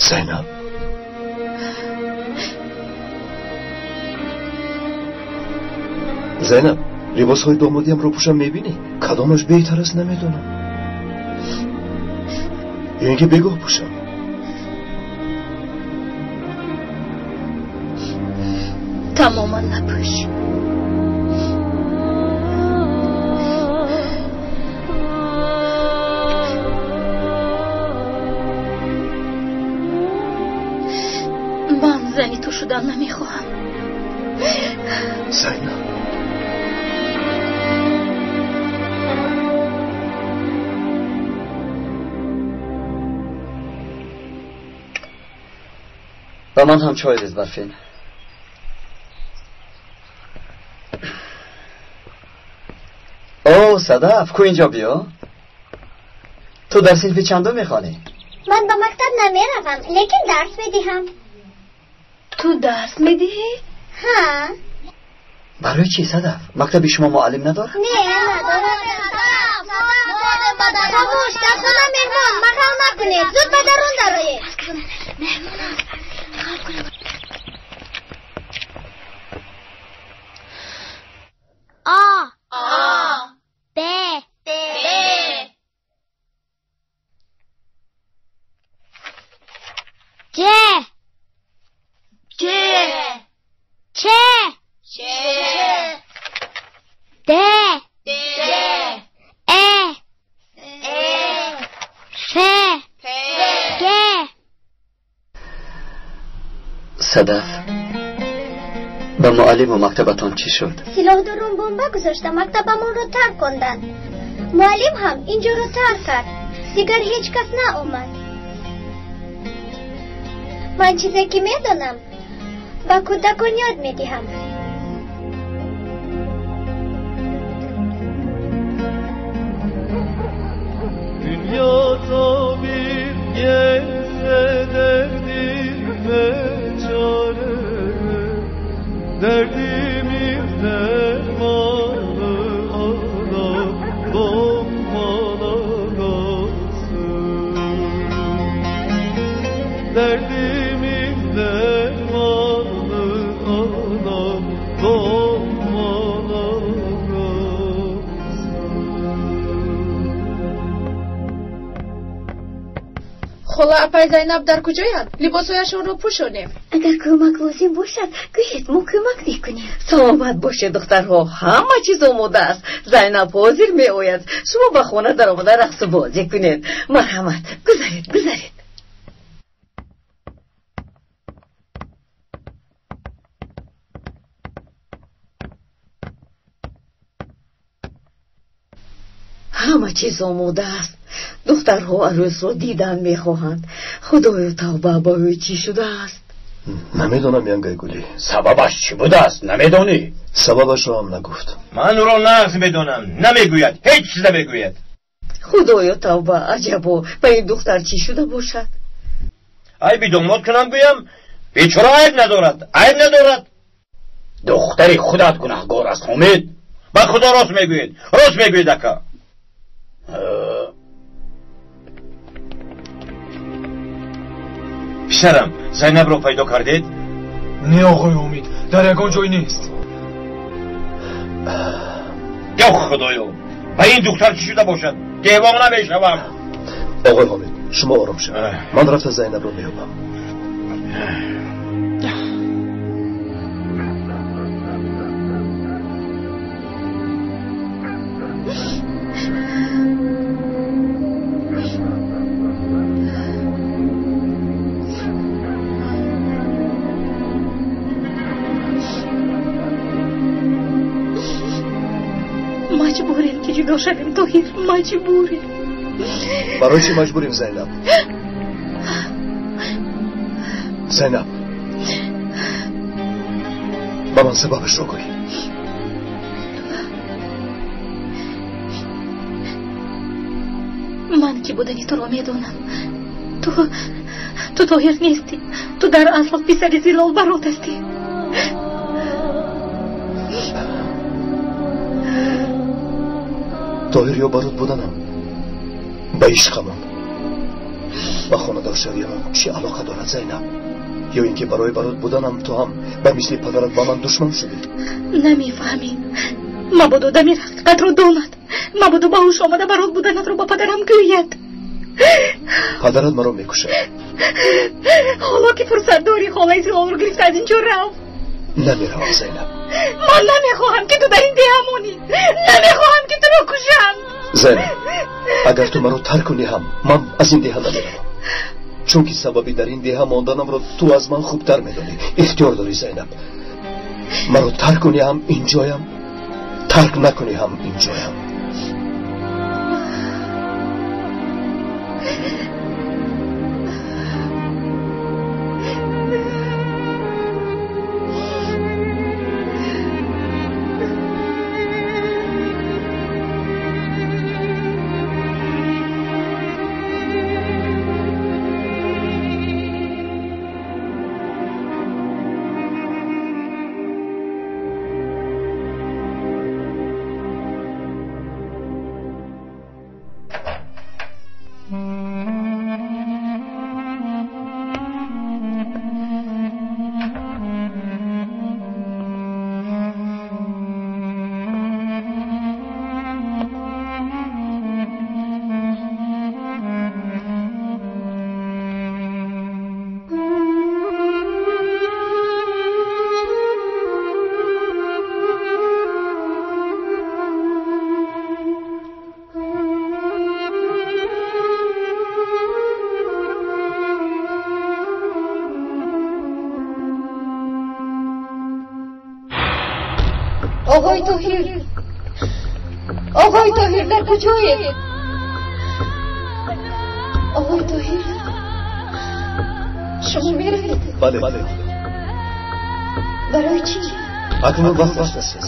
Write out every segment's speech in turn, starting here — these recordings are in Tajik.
Зайнаб, Зайнаб, либосҳои домодиамро пӯшам, мебинӣ? Кадомаш беҳтар аст, намедонам. Ё ин ки бегоҳ пӯшам? Тамоман напӯш. Ман зани ту шудан намехоҳам. Зайнаб, ба ман ҳам чой рез, Барфин. О, Садаф, ку инҷо биё. Ту дар синфи чандум мехонӣ? Ман ба мактаб намеравам, лекин дарс медиҳам. Ту дарс медиҳӣ? Ҳа. Барои чӣ, Садаф? Мактаби шумо муаллим надорад? Не, надорад. Хомӯш, дар хона меҳмон, мағал накунед, зуд ба дарун дароед. Меҳмон аст. А. Б. Ҷ. Ч. Д. Э. Ф. Г. Садаф, ба муаллиму мактабатон чӣ шуд? Силоҳдорон бомба гузошта мактабамонро тарк карданд. Муаллим ҳам инҷоро тарк кард. Дигар ҳеҷ кас наомад. Ман чизе ки медонам, ба кӯдакон ёд медиҳам. Dünyada bir gelse derdime çare, derdimin dermanı anam lokman anası. Derdimin dermanı anam lokman anası. Хола, апай Зайнаб дар куҷоянд? Либосҳояшонро пӯшонем. Агар кӯмак лозим бошад, гӯед, мо кӯмак мекунем. Саломат бошед, духтарҳо, ҳама чиз омода аст. Зайнаб ҳозир меояд. Шумо ба хона даромада рақсу бозӣ кунед. Марҳамат, гузаред, гузаред. Ҳама чиз омода аст. Духтарҳо арӯсро дидан мехоҳанд. Худоё, тавба, ба ӯ чӣ шудааст? Намедонам, янгай гулӣ. Сабабаш чӣ будааст, намедонӣ? Сабабашро ҳам нагуфт. Ман ӯро нағз медонам. Намегӯяд, ҳеҷ чиз намегӯяд. Худоё, тавба, аҷабо, ба ин духтар чӣ шуда бошад? Айби домод кунам гӯям, бечора айб надорад, айб надорад. Духтари худат гунаҳгор аст, Ҳомид. Ба худо рост мегӯед, рост мегӯед, ака. Писарам, Зайнабро пайдо кардед? Не, оғои Ҳомид, дар ягон ҷой нест. Ё худоё, ба ин духтар чӣ шуда бошад? Девона мешавам. Оғои Ҳомид, шумо ором шавед. Ман рафта Зайнабро меёбам. Маҷбурем ки ҷудо шавем, Тоҳир, маҷбурем. Барои чӣ маҷбурем, Зайнаб? Зайнаб, ба ман сабабашро гӯй. Ман ки будани туро медонам. Ту Тоҳир нестӣ. Ту дар асл писари Зилол Барот ҳастӣ. Тоҳир ё Барот буданам ба ишқамон. Ба хонадоршавиамон чӣ алоқа дорад, Зайнаб? Ё ин ки барои барот буданам ту ҳам ба мисли падарат ба ман душман шудӣ? Намефаҳмӣ. Мабодо Дамир ҳақиқатро донад, мабодо ба ҳуш омада барот буданатро ба падарам гӯяд. Падарат маро мекушад. Ҳоло ки фурсат дорӣ, холаи Зилолро гирифта аз ин ҷо рав. Намеравам, Зайнаб. Ман намехоҳам, ки ту дар ин деҳа монӣ. Намехоҳам, ки туро кушанд. Зайнаб, агар ту маро тарк кунӣ ҳам, ман аз ин деҳа намеравам. Чунки сабаби дар ин деҳа монданамро ту аз ман хубтар медонӣ. Ихтиёр дорӣ, Зайнаб. Маро тарк кунӣ ҳам инҷоям, тарк накунӣ ҳам инҷоям. آقای طاهر، آقای طاهر در کجایید؟ آقای طاهر، شما میروید؟ بله بله. برای چی؟ اکنون وقتش رسید.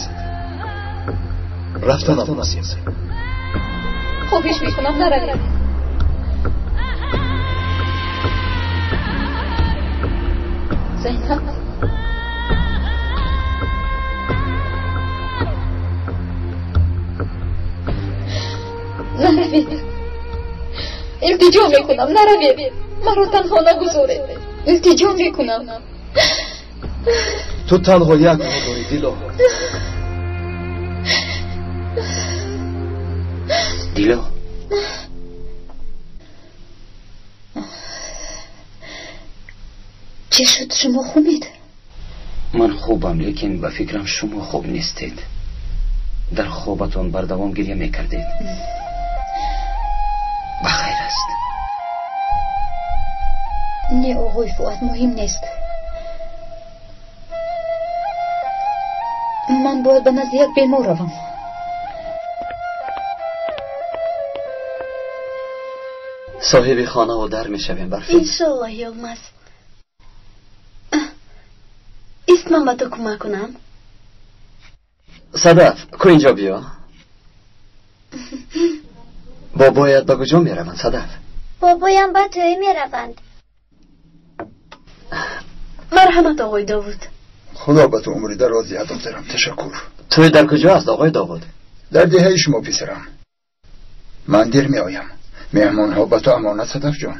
رفتنم رسید. خواهش میکنم نروید. زینب، наравед. Илтиҷо мекунам, наравед. Маро танҳо нагузоред. Илтиҷо мекунам. Ту танҳо як роҳ дорӣ, Дило. Дило, чӣ шуд? Шумо хубед? Ман хубам, лекин ба фикрам шумо хуб нестед. Дар хобатон бардавом гирья мекардед. Ба хайр аст? Не, оғои Фуад, муҳим нест. Ман бояд ба назди як бемор равам. Соҳиби хонаву дар мешавем, Барфин. Иншоллоҳ, Йилмаз. Ист, ман ба ту кӯмак кунам. Садаф, ку инҷо биё. Бобоят ба куҷо мераванд, Садаф? Бобоям ба тӯй мераванд. Марҳамат, оғои Довуд. Худо ба ту умри дароз диҳад, духтарам. Ташаккур. Тӯй дар куҷо аст, оғои Довуд? Дар деҳаи шумо, писарам. Ман дер меоям. Меҳмонҳо ба ту амонат, Садаф ҷон.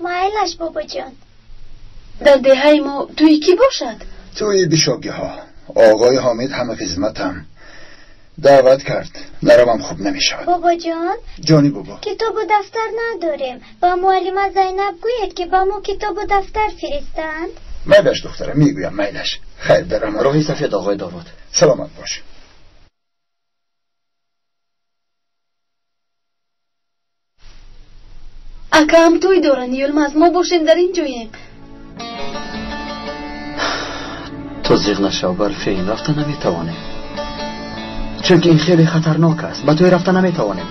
Майлаш, бобоҷон. Дар деҳаи мо тӯи кӣ бошад? Тӯи бишогиҳо. Оғои Ҳомид ҳама хизматам даъват кард. Наравам хуб намешавад. Бобоҷон, ҷони бобо, китобу дафтар надорем. Ба муаллима Зайнаб гӯед, ки ба мо китобу дафтар фиристанд. Майлаш, духтарам, мегӯям, майлаш. Хайр дар амон. Роҳи сафед, оғои Довуд. Саломат бош. Акаам тӯй доранд, Йилмаз. Мо бошем дар ин ҷоем. Ту зиғ нашав, Барфин, рафта наметавонем. Чунки ин хеле хатарнок аст. Ба тӯй рафта наметавонем.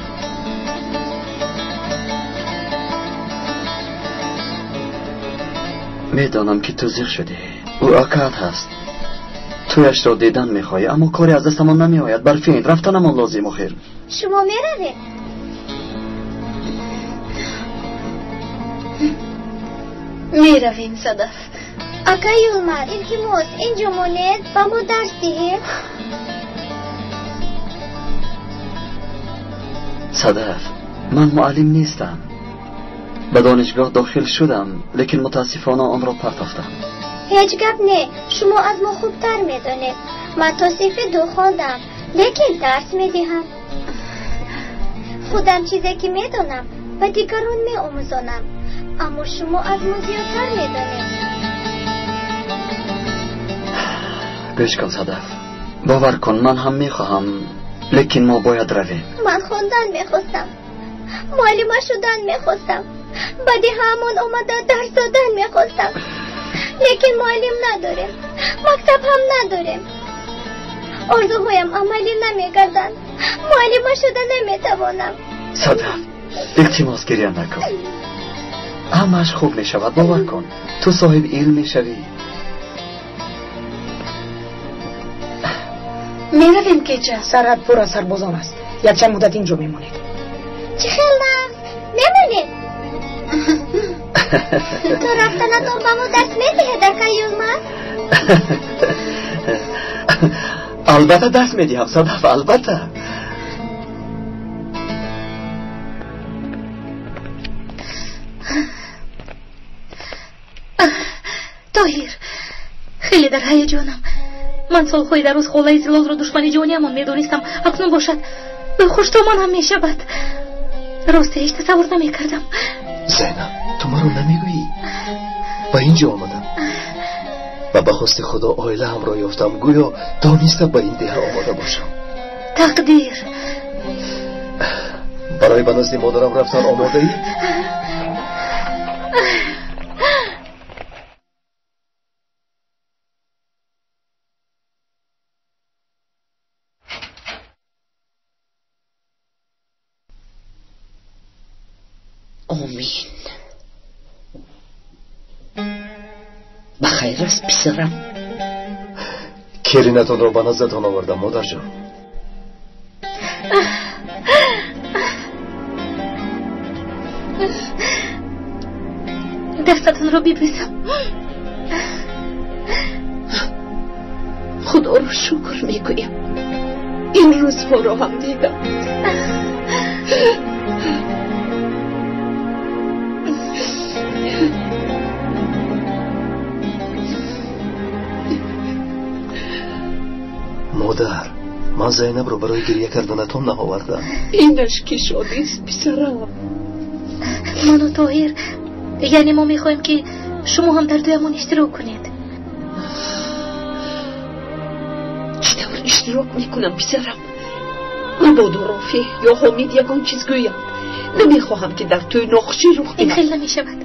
Медонам, ки ту зиғ шудӣ. Ӯ акаат ҳаст. Тӯяшро дидан мехоҳӣ, аммо коре аз дастамон намеояд. Барфин, рафтанамон лозим охир. Шумо меравед? Меравем, Садаф. Ака Йилмаз, илтимос, инҷо монед, ба мо дарс диҳед. Садаф, ман муаллим нестам. Ба донишгоҳ дохил шудам, лекин мутаассифона онро партофтам. Ҳеҷ гап не, шумо аз мо хубтар медонед. Ман то синфи 2 хондам, лекин дарс медиҳам. Худам чизе ки медонам ба дигарон меомӯзонам, аммо шумо аз мо зиёдтар медонед. Гӯш кун Садаф, бовар кун, ман ҳам мехоҳам, лекин мо бояд равем. Ман хондан мехостам, муаллима шудан мехостам, ба деҳаамон омада дарс додан мехостам, лекин муаллим надорем, мактаб ҳам надорем. Орзуҳоям амалӣ намегарданд, муаллима шуда наметавонам. Садаф, илтимос гиря накун, ҳамааш хуб мешавад, бовар кун, ту соҳиби илм мешавӣ. Меравем кеча. Сарҳад пур аз сарбозон аст, якчанд муддат инҷо мемонед. Чӣ хел нағз, мемонем. То рафтанатон ба мо дарс медиҳед, ака Юлмаз? Албатта дарс медиҳам, Садаф, албатта. Тоҳир, хеле дар ҳаяҷонам. Ман солҳои дароз холаи Зилолро душмани ҷониамон медонистам, акнун бошад ӯ хуштомон ҳам мешавад. Росте ҳеҷ тасаввур намекардам. Зайнаб, ту маро намегӯӣ? Ба ин ҷо омадам ва ба хости Худо оилаамро ёфтам, гӯё дониста ба ин деҳа омода бошам. Тақдир. Барои ба назди модарам рафтан омодаӣ? Омин. Ба хайр аст, писарам. Келинатонро ба наздатон овардам, модарҷон. Дастатонро бибӯсам. Худоро шукр мегӯям, ин рӯзҳоро ҳам дидам. Модар, ман Зайнабро барои гиря карданатон наовардам. Инаш ки шодист, писарам. Ману Тоҳир, яъне мо мехоҳем ки шумо ҳам дар тӯямон иштирок кунед. Чӣ тавр иштирок мекунам, писарам? Мабодо Рофеъ ё Ҳомид ягон чиз гӯянд. Намехоҳам ки дар тӯй нохушӣ рух диҳад. Ин хел намешавад.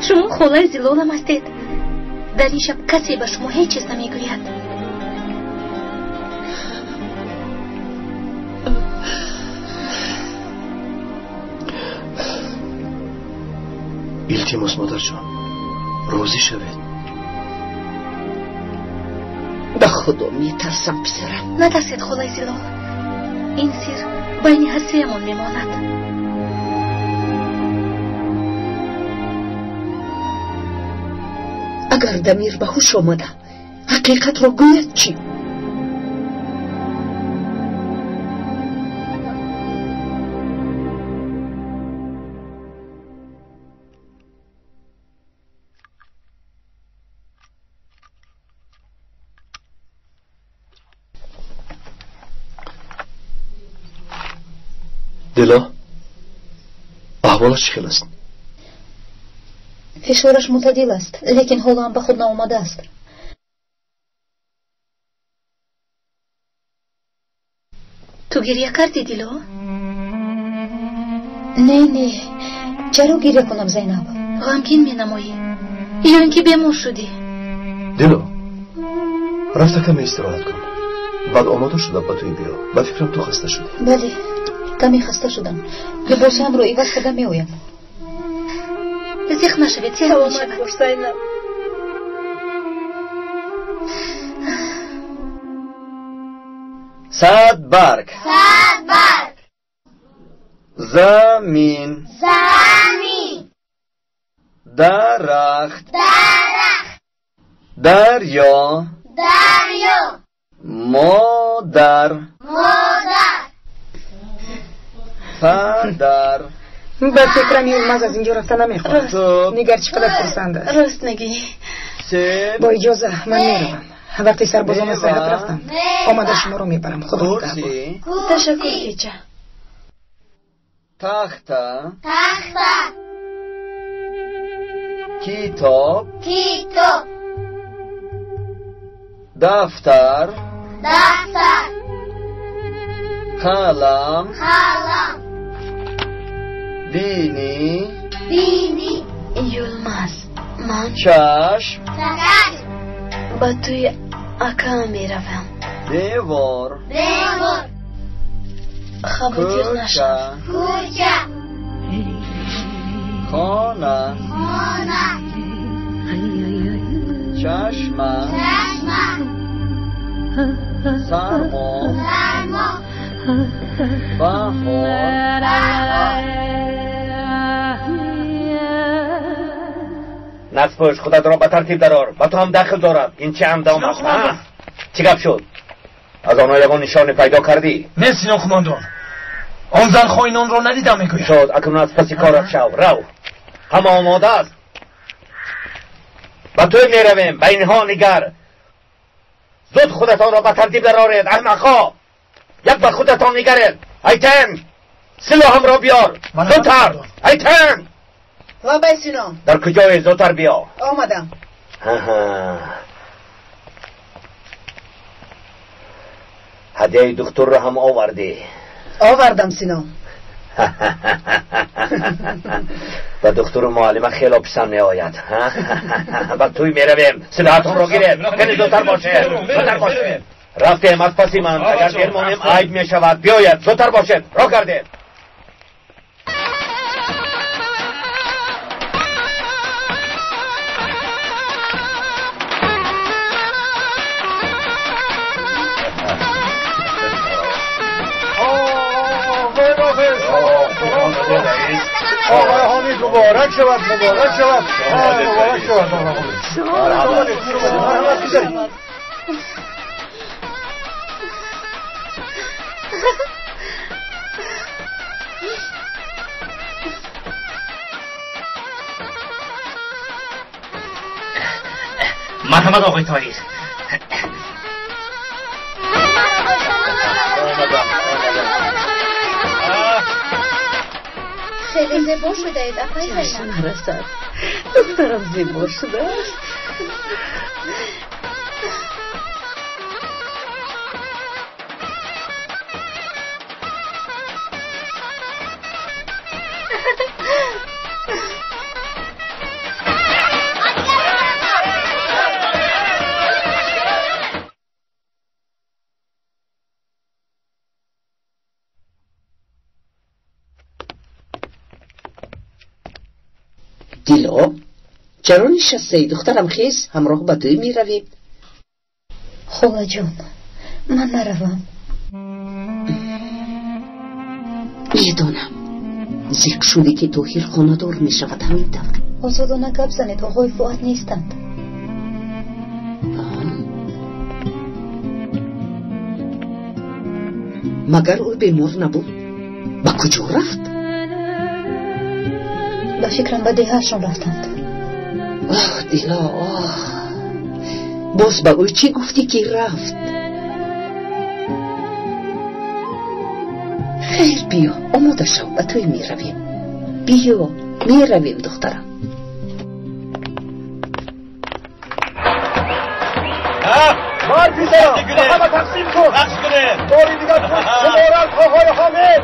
Шумо холаи Зилолам ҳастед. Дар ин шаб касе ба шумо ҳеҷ чиз намегӯяд. Илтимос, модарҷон, розӣ шавед. Ба Худо метарсам, писарам. Натарсед, холаи Зилол. Ин сир байни ҳар сеямон мемонад. Агар Дамир ба ҳуш омада ҳақиқатро гӯяд чӣ? Дило, аҳволаш чӣ хел аст? Фишораш мӯътадил аст, лекин ҳоло ҳам ба худ наомадааст. Ту гиря кардӣ, Дило? Не, не, чаро гиря кунам, Зайнаб? Ғамгин менамоӣ ё ин ки бемор шудӣ? Дило, рафта каме истироҳат кун, баъд омода шуда ба тӯй биё. Ба фикрам ту хаста шудӣ. Бале, каме хаста шудам. Либосамро иваз карда меоям. Зиқ нашавед, сеҳат мешавад. Зайнаб. Сад барг. Сад барг. Замин. Замин. Дарахт. Дарахт. Дарё. Дарё. Модар. Модар. Падар. Ба фикрам Юлмаз аз инҷо рафта намехоҳад. Нигар чӣ қадар хурсанд аст. Рост мегӯӣ. Бо иҷоза ман меравам. Вақте сарбозон аз сарҳад рафтанд, омада шуморо мебарам. Худо нигаҳбон. Ташаккур, кеча. Тахта. Тахта. Китоб. Китоб. Дафтар. Дафтар. Қалам. Қалам. Бинӣ. Бинӣ. Юлмаз, ман чашм. Чашм. Ба тӯи акаам меравам. Девор. Девор. Хавотир нашав. Кӯча. Хона. Хона. Чашма. Чашма. Сармо. Сармо. Баҳор. Баҳор. Наспӯш, худатро ба тартиб дарор. Ба ту ҳам дахл дорад. Ин чӣ андом аст? Чӣ гап шуд? Аз онҳо ягон нишоне пайдо кардӣ? Не, сино қумондон. Он зан хоинонро надидам, мегӯяд. Шуд, акнун аз паси корат шав. Рав. Ҳама омода аст. Ба тӯй меравем. Ба инҳо нигар. Зуд худатонро ба тартиб дароред, аҳмақҳо. Як ба худатон нигаред. Айтен, силоҳамро биёр. Зудтар. Айтен. Лабай, Сино. Дар куҷое? Зудтар биё. Омадам. Ҳадияи духтурро ҳам овардӣ? Овардам, Сино. Ба духтуру муаллима хело писанд меояд. Ба тӯй меравем. Силоҳатонро гиред. Хеле зудтар бошед. Зудтар бошед. Рафтем, аз паси ман. Агар дер монем, айб мешавад. Биёяд, зудтар бошед. Роҳ кардед. آقای حامد مبارک شود، مبارک شود، مبارک شود. آقای حامد марҳамат, оғои Тоҳир. Хеле зебо шудаед, апай Зайнаб. Нарасад. Духтарам зебо шудааст. Дило, чаро нишастаӣ? Духтарам, хез, ҳамроҳ ба тӯй меравем. Холаҷон, ман наравам. Медонам, зиқ шудӣ, ки Тоҳир хонадор мешавад, ҳамин тавр. Озодона гап занед, оғои Фуат нестанд. Магар ӯ бемор набуд? Ба куҷо рафт? Ба фикрам, ба деҳаашон рафтанд. Оҳ, Дило, оҳ, боз ба ӯ чӣ гуфтӣ, ки рафт? Хейр, биё, омода шав, ба тӯй меравем. Биё, меравем, духтарам. Мар писарам, ба ҳама тақсим кун. Бори дигар муборак, оғои Ҳомид.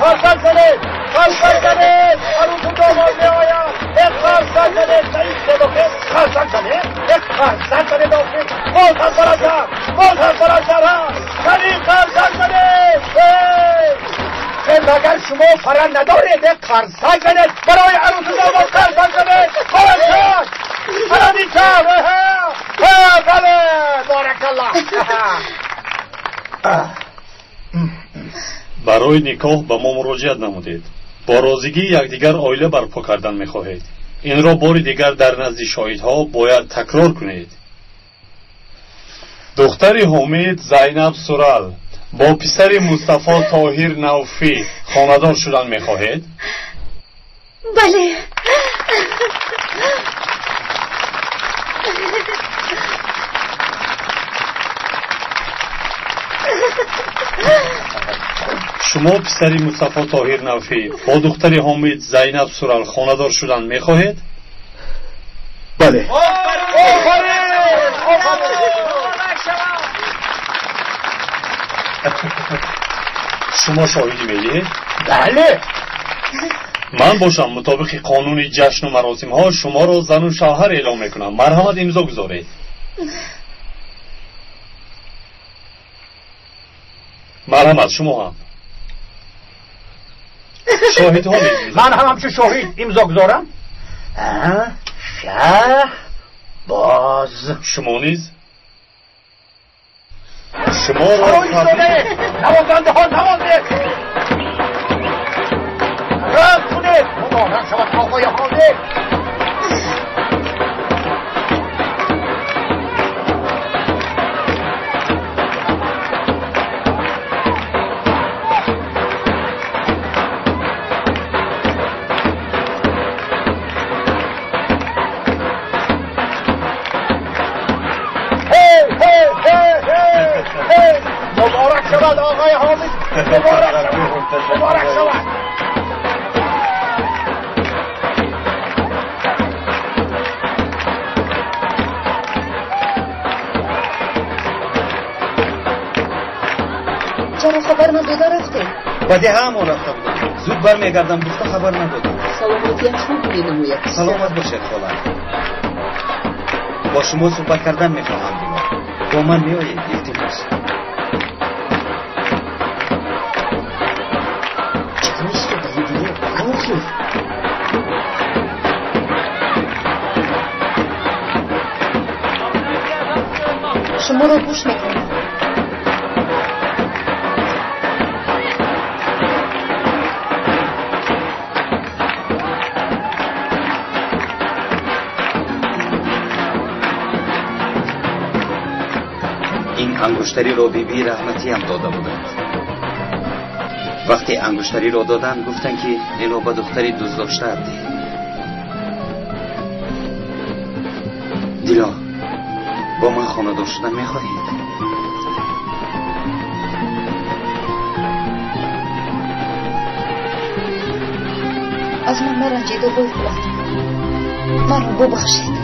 خرسک زنید، خرسک زنید، عروس و داماد میآید. یک خرسک زنید، سعید صدقه. خرسک زنید، یک خرسک زنید. آخر باز هم بلندتر، باز هم بلندتر. سریع خرسک زنید. مگر شما فرن ندارید؟ یک خرسک زنید برای عروس و داماد. خرسک زنید، بلندتر، بلندتر. بله، بارک الله. Барои никоҳ ба мо муроҷиат намудед. Бо розигии якдигар оила барпо кардан мехоҳед. Инро бори дигар дар назди шоҳидҳо бояд такрор кунед. Духтари Ҳомид Зайнаб Сурал бо писари Мустафо Тоҳир Навфӣ хонадор шудан мехоҳед? Бале. Шумо писари Мустафо Тоҳир Навфӣ бо духтари Ҳомид Зайнаб Сурал хонадор шудан мехоҳед? Бале. Шумо шоҳидӣ медиҳед? Бале. Ман бошам мутобиқи қонуни ҷашну маросимҳо шуморо зану шавҳар эълон мекунам. Марҳамат, имзо гузоред. Марҳамат, шумо ҳам. Шоҳидҳо мегузоранд. Ман ҳам ҳамчун шоҳид имзо гузорам? Шаҳбоз. Шумо низ? Шуморо навозандаҳо навозед, рақс кунед, муборак шавад оғои ҳомид. مبارک شود آقای حامد، مبارک شود، مبارک شود. چرا خبر نداده رفته؟ ба деҳаамон рафта будам. Зуд бармегардам гуфта хабар надодам. Саломатиаш хуб менамояд. Саломат бошед, хола. Бо шумо суҳбат кардан мехоҳам, Дило. Бо ман меоед, илтимос. Чӣ истодаи, Дило? Охир. Шуморо гӯш мекунам. Ин ангуштариро биби раҳматиам дода буданд. Вақте ангуштариро доданд, гуфтанд, ки инро ба духтари дӯстдоштаат деҳ. Дило, бо ман хонадор шудан мехоҳед? Аз ман наранҷед, обои Фуат. Маро бубахшед.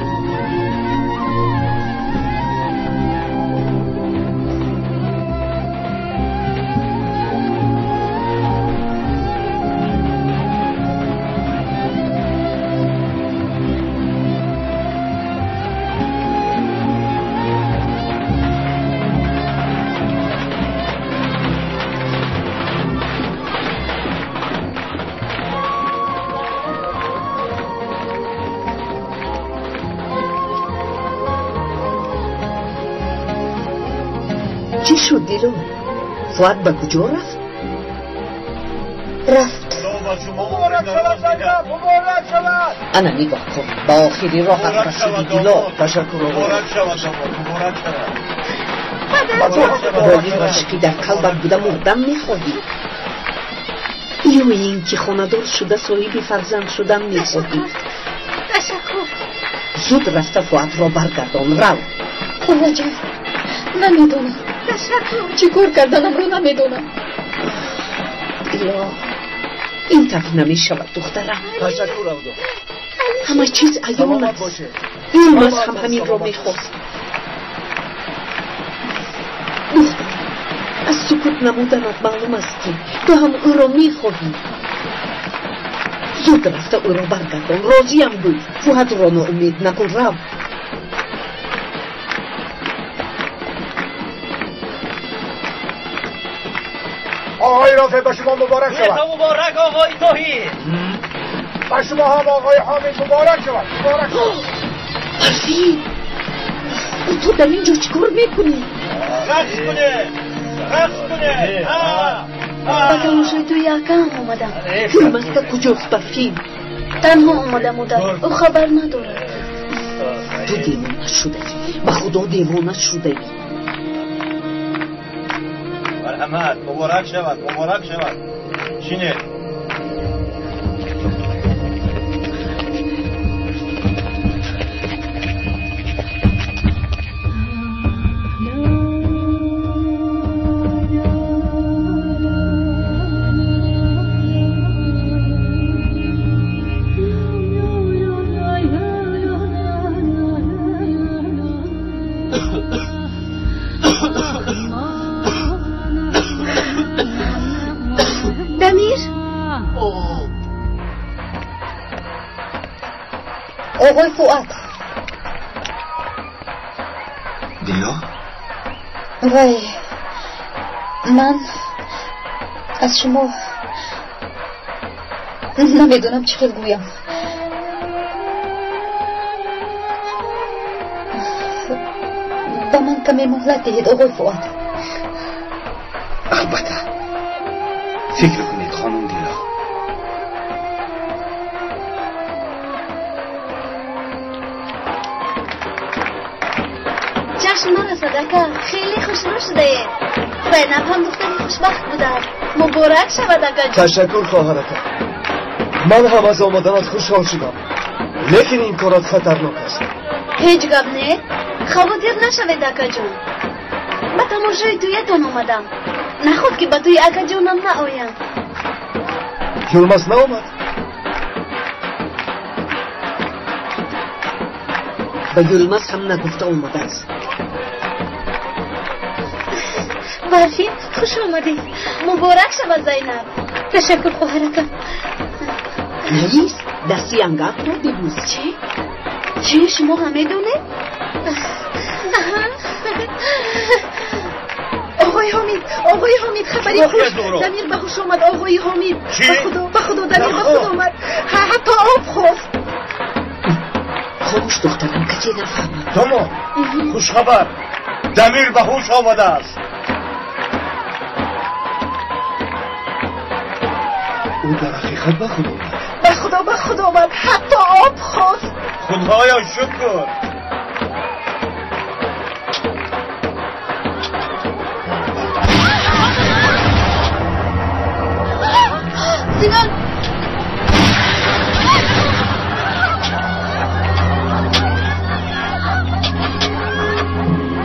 Чӣ шуд, Дило? Фуат ба куҷо рафт? Рафт. Ана нигоҳ кун, ба охири роҳат расиди, Дило. Ташаккур, Бо ин рашки дар қалбат буда мурдан мехоҳӣ ё ин ки хонадор шуда соҳиби фарзанд шудан мехоҳӣ? Ташаккур. Зуд рафта Фуатро баргардон, рав. Холаҷон, намедонам. Ташаккур. Чӣ кор карданамро намедонам. Дило, ин тавр намешавад, духтарам. Ташаккур, Авдо. Ҳама чиз аён аст. Юлмаз ҳам ҳаминро мехост. Духтарам, аз сукут намуданат маълум аст, ки ту ҳам ӯро мехоҳӣ. Зуд рафта ӯро баргардон, розиям гӯй. Фуҳатро ноумед накун, рав. آقای رافع، به شما مبارک شود. مبارک آقای توحید. به شما هم آقای حامد مبارک شود، مبارک شود. برفین، تو در اینجا چیکار میکنی؟ رقص کنه، رقص کنه. Ба тамошои тӯи акаам омадам. Гулмаста куҷост, Барфин? Танҳо омада, модар. Ӯ хабар надорад. Ту девона шудаӣ, ба худо девона шудаӣ. Марҳамат, муборак шавад, муборак шавад. Шинед. Оғои Фуат. Дило? Вай, ман аз шумо намедонам чӣ хел гӯям. Ба ман каме муҳлат диҳед, оғои Фуат. Албатта. Фикр кунед, хонум Дило. Чашм нарасад, ака, хеле хушрӯ шудаед. Зайнаб ҳам духтари хушбахт будааст. Муборак шавад, акаҷон. Ташаккур, хоҳарака. Ман ҳам аз омаданат хушҳол шудам, лекин ин корат хатарнок аст. Ҳеҷ гап не, хавотир нашавед, акаҷон. Ба тамошои тӯятон омадам. Наход ки ба тӯи акаҷонам наоям. Юлмаз наомад? Ба Юлмаз ҳам нагуфта омадааст. Барфин, хуш омадед. Муборак шавад, Зайнаб. Ташаккур, хоҳаракам. Раис, дасти ангакро бибӯс. Чӣ? Чӣ, шумо ҳам медонед? Оғои Ҳомид, оғои Ҳомид, хабари хуш. Дамир ба ҳуш омад, оғои Ҳомид. Ба худо, ба худо, Дамир ба худ омад. Ҳатто об хост. Хомӯш, духтарам, касе нафаҳмад. Домод, хушхабар. Дамир ба ҳуш омадааст. Ӯ дар ҳақиқат ба худ омад. Ба худо, ба худ омад, ҳатто об хост. Худоё шукр. Синон!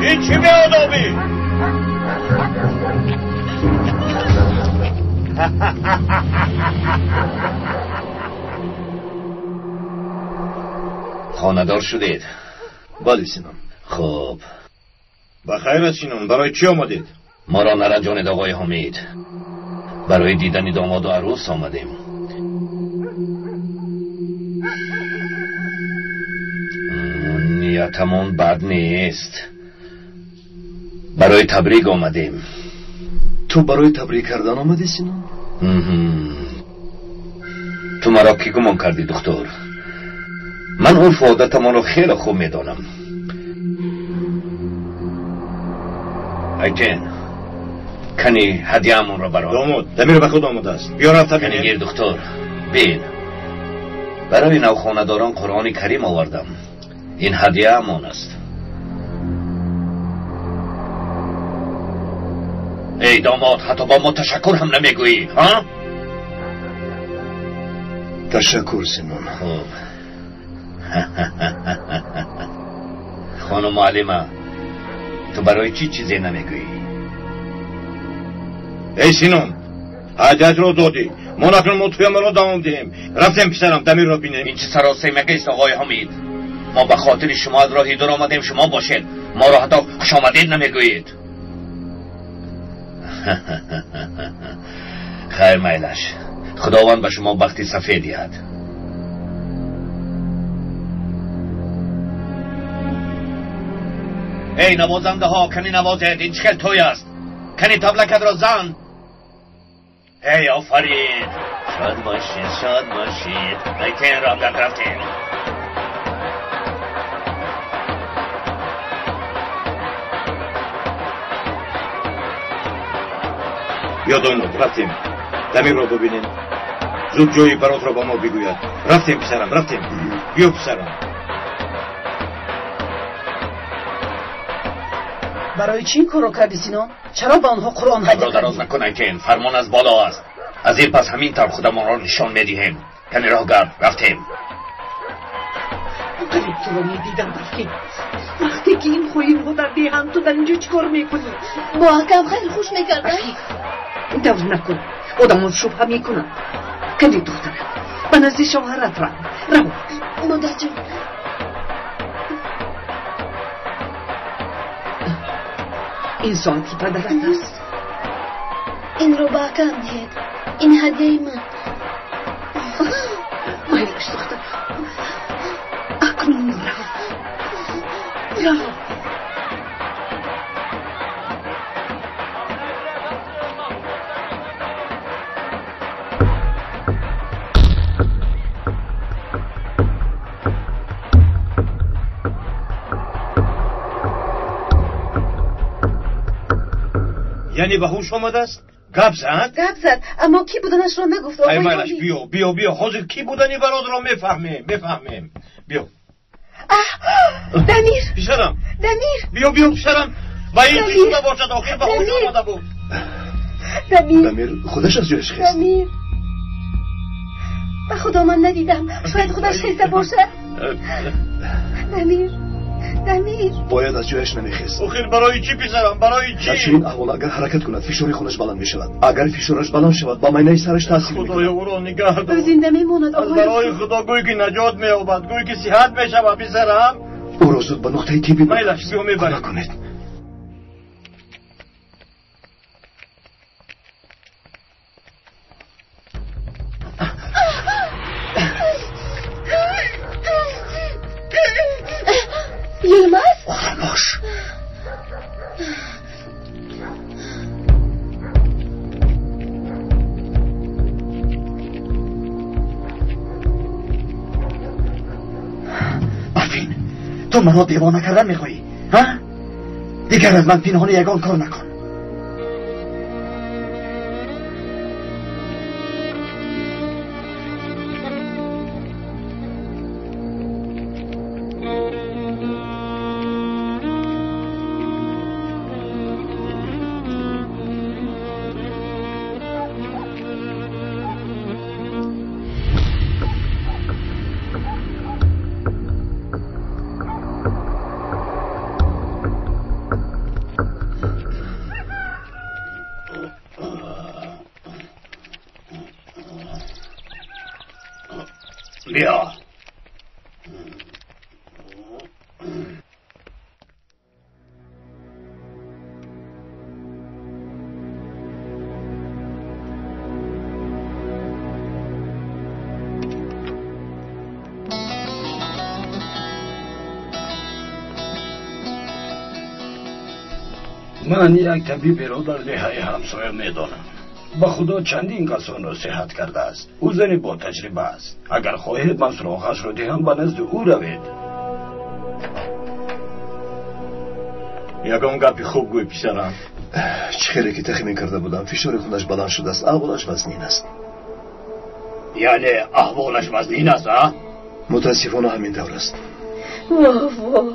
Ин чӣ беодобӣ? Хонадор шудед? Бале, Синон. Хуб. Ба хайр аст, Синон. Барои чӣ омадед? Моро наранҷонед, оғои Ҳомид. Барои дидани домоду арӯс омадем. Ниятамон бад нест. Барои табрик омадем. Ту барои табрик кардан омадӣ, Синон? Ту маро кӣ гумон кардӣ, духтур? Ман урфу одатамонро хеле хуб медонам. Айтен, кани ҳадияамонро барон. Домод, Дамир ба худ омадааст. Биё рафта Кани бинем. гир, духтур, бин. Барои навхонадорон Қуръони Карим овардам. Ин ҳадияамон аст. Эй домод, ҳатто бо мо ташаккур ҳам намегӯӣ, ҳа? Ташаккур, Синон. Хуб. Хонум муаллима, ту барои чӣ чизе намегӯӣ? Эй Синон, ҳадиятро додӣ. Мо накунем мо тӯямонро давом диҳем. Рафтем, писарам, Дамирро бинем. Ин чӣ саросемагист, оғои Ҳомид? Мо ба хотири шумо аз роҳи дур омадем, шумо бошед. Моро ҳатто хушомадед намегӯед. Хайр, майлаш. Худованд ба шумо бахти сафед диҳад. Эй навозандаҳо, кани навозед, ин чӣ хел тӯй аст? Кани таблакатро зан. Эй, офарин. Шод бошед, шод бошед. Айтен, рафтан, рафтем. Биё, домод, рафтем. Дамирро бибинем. Зуд ҷои баротро ба мо бигӯяд. Рафтем, писарам, рафтем. Биё, писарам. Барои чӣ ин корро кардӣ, Синон? Чаро ба онҳо Қуръон ҳадя кардӣ? Дароз накун, Айтен, фармон аз боло аст. Аз ин пас ҳамин тавр худамонро нишон медиҳем. Кани роҳ гард, рафтем. Қариб туро медидам, Барфин. Вақте ки ин хоинҳо дар деҳанд, ту дар инҷо чӣ кор мекунӣ? Бо акам хеле хуш мекардам. Ин тавр накун, одамон шубҳа мекунанд. Кани духтарам, ба назди шавҳарат рав. Рав. Модарҷон. Ин соати падарат аст. Инро ба акам диҳед. Ин ҳадияи ман. Майлаш, духтарам. Акнун рав. Рав. Яъне ба ҳуш омадааст? Гап зад? Гап зад, аммо кӣ буданашро нагуфт. Ай майлаш, биё, биё, биё, ҳозир кӣ будани бародарро мефаҳмем, мефаҳмем. Биё. Дамир! Писарам! Дамир! Биё, биё, писарам! Ба ин чӣ шуда бошад, охир ба ҳуш омада буд. Дамир! Дамир худаш аз ҷояш хест. Дамир! Ба худо ман надидам, шояд худаш хеста бошад. Дамир! Дамир! Бояд аз ҷояш намехест. Охир барои чӣ, писарам, барои чӣ? Дар чунин аҳвол агар ҳаракат кунад, фишори хунаш баланд мешавад. Агар фишораш баланд шавад, ба майнаи сараш таъсир мекунад. Худоё, ӯро нигаҳ дор. Ӯ зинда мемонад, аз барои Худо гӯй ки наҷот меёбад, гӯй ки сиҳат мешавад, писарам. Ӯро зуд ба нуқтаи тиббӣ майлаш, биё мебарем. Кӯмак кунед. Йилмаз? Ором бош. Барфин, ту маро девона кардан мехоҳӣ, ҳа? Дигар аз ман пинҳонӣ ягон кор накун. Биё. Ман як табиберо дар деҳаи ҳамсоя медонам. Ба худо чандин касонро сиҳат кардааст. Ӯ зани ботаҷриба аст. Агар хоҳед ман суроғашро диҳам, ба назди ӯ равед. Ягон гапи хуб гӯй, писарам. Чӣ хеле ки тахмин карда будам, фишори хунаш баланд шудааст, аҳволаш вазнин аст. Яъне аҳволаш вазнин аст, а? Мутаассифона ҳамин тавр аст. Воҳ, воҳ,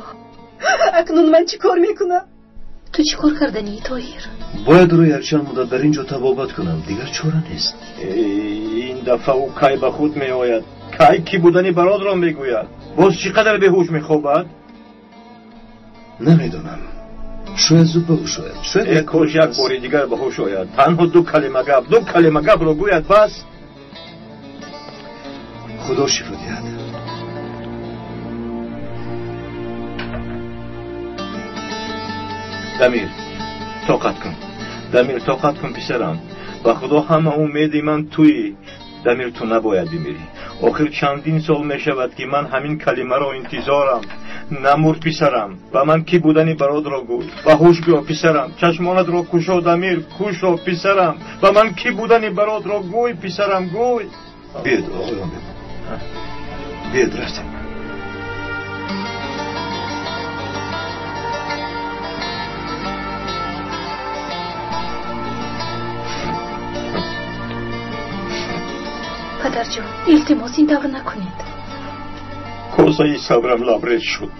акнун ман чӣ кор мекунам? Ту чӣ кор карданӣ, Тоҳир? Бояд ӯро якчанд муддат дар ин ҷо табобат кунам, дигар чора нест. Ин дафъа ӯ кай ба худ меояд? Кай кӣ будани бародарро мегӯяд? Боз чӣ қадар беҳуш мехобад? Намедонам. Шояд зуд ба ҳуш ояд. Шояд кош як бори дигар ба ҳуш ояд. Танҳо ду калима гап, ду калима гапро гӯяд, бас. Худо шифо диҳад. Дамир, тоқат кун. Дамир, тоқат кун, писарам. Ба худо ҳама умеди ман туӣ. Дамир, ту набояд бимирӣ. Охир чандин сол мешавад ки ман ҳамин калимаро интизорам. Намур, писарам. Ба ман кӣ будани бародарро гӯй. Ба ҳуш биё, писарам. Чашмонатро кушо, Дамир, кушо, писарам. Ба ман кӣ будани бародарро гӯй, писарам, гӯй. Биёед, оғоён, биёед, рафтем. Падарҷон, илтимос, ин тавр накунед. Косаи сабрам лабрез шуд.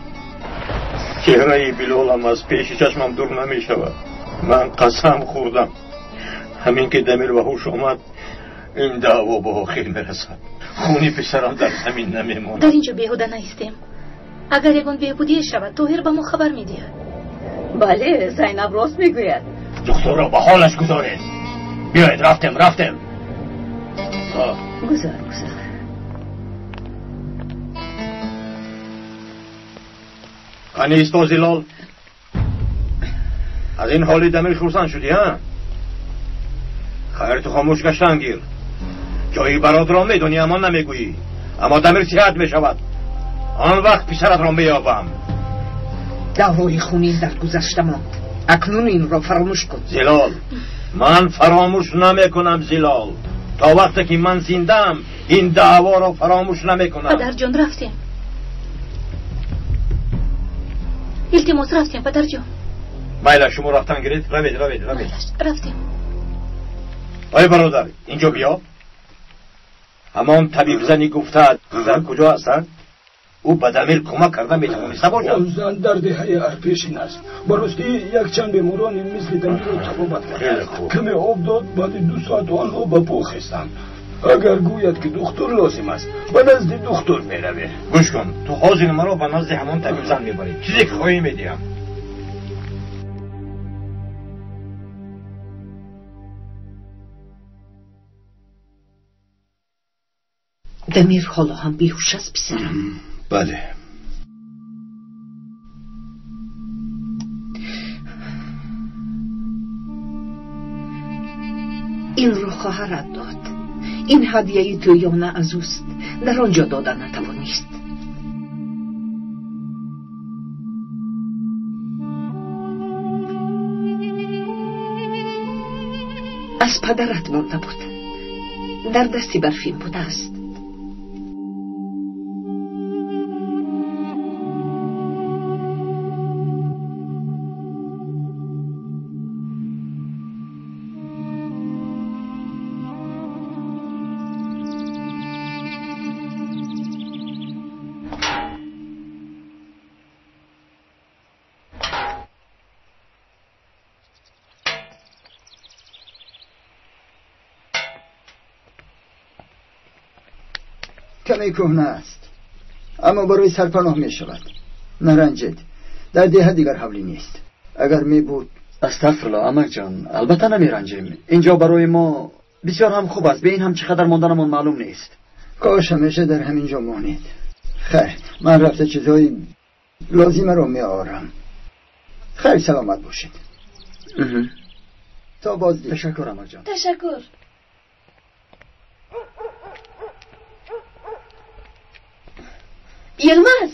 Чеҳраи Билолам аз пеши чашмам дур намешавад. Ман қасам хӯрдам, ҳамин ки Дамир ба ҳуш омад, ин даъво ба охир мерасад. Хуни писарам дар замин намемонад. Дар инҷо беҳуда наистем. Агар ягон беҳбудие шавад, Тоҳир ба мо хабар медиҳад. Бале, Зайнаб рост мегӯяд. Духтурро ба ҳолаш гузоред. Биёед, рафтем, рафтем. Гузор, гузор. Қани исто, Зилол. Аз ин ҳоли Дамир хурсанд шудӣ, ҳа? Хайр, ту хомӯш гаштан гир. Ҷои бародарро медонӣ, аммо намегӯӣ. Аммо Дамир сиҳат мешавад. Он вақт писаратро меёбам. Даъвои хунин дар гузашта монд. Акнун инро фаромӯш кун. Зилол, ман фаромӯш намекунам, Зилол. То вақте ки ман зиндаам, ин даъворо фаромӯш намекунам. Падарҷон, рафтем. Илтимос, рафтем, падарҷон. Майла, шумо рафтан гиред. Равед, равед, равед. Рафтем. Ой бародар, инҷо биё. Ҳамон табибзани гуфтаат зан куҷо ҳастанд? Ӯ ба Дамир кӯмак карда метавониста бошад. Он зан дар деҳаи Арпешин аст. Ба ростӣ якчанд беморони мисли Дамирро табобат кардааст. Каме об дод, баъди 2 соат онҳо ба по хестанд. Агар гӯяд ки духтур лозим аст, ба назди духтур меравем. Гӯш кун, ту ҳозир маро ба назди ҳамон табибзан мебарӣ. Чизе ки хоҳӣ медиҳам. Дамир ҳоло ҳам беҳуш аст, писарам? Бале. Инро хоҳарат дод. Ин ҳадияи тӯёна аз ӯст. Дар он ҷо дода натавонист. Аз падарат монда буд. Дар дасти Барфин будааст. کمی کهنه است، اما برای سرپناه می شود. نرنجید، در دیه دیگر حولی نیست. اگر می بود. استغفرالله امک جان، البته نمی رنجیم. اینجا برای ما بسیار هم خوب است. به این هم چقدر ماندنمان معلوم نیست. کاش همیشه در همین جا مانید. خیر، من رفته چیزهای لازمه رو می آورم. خیر، سلامت باشید. تا بازدید. تشکر امک جان. تشکر. Yılmaz!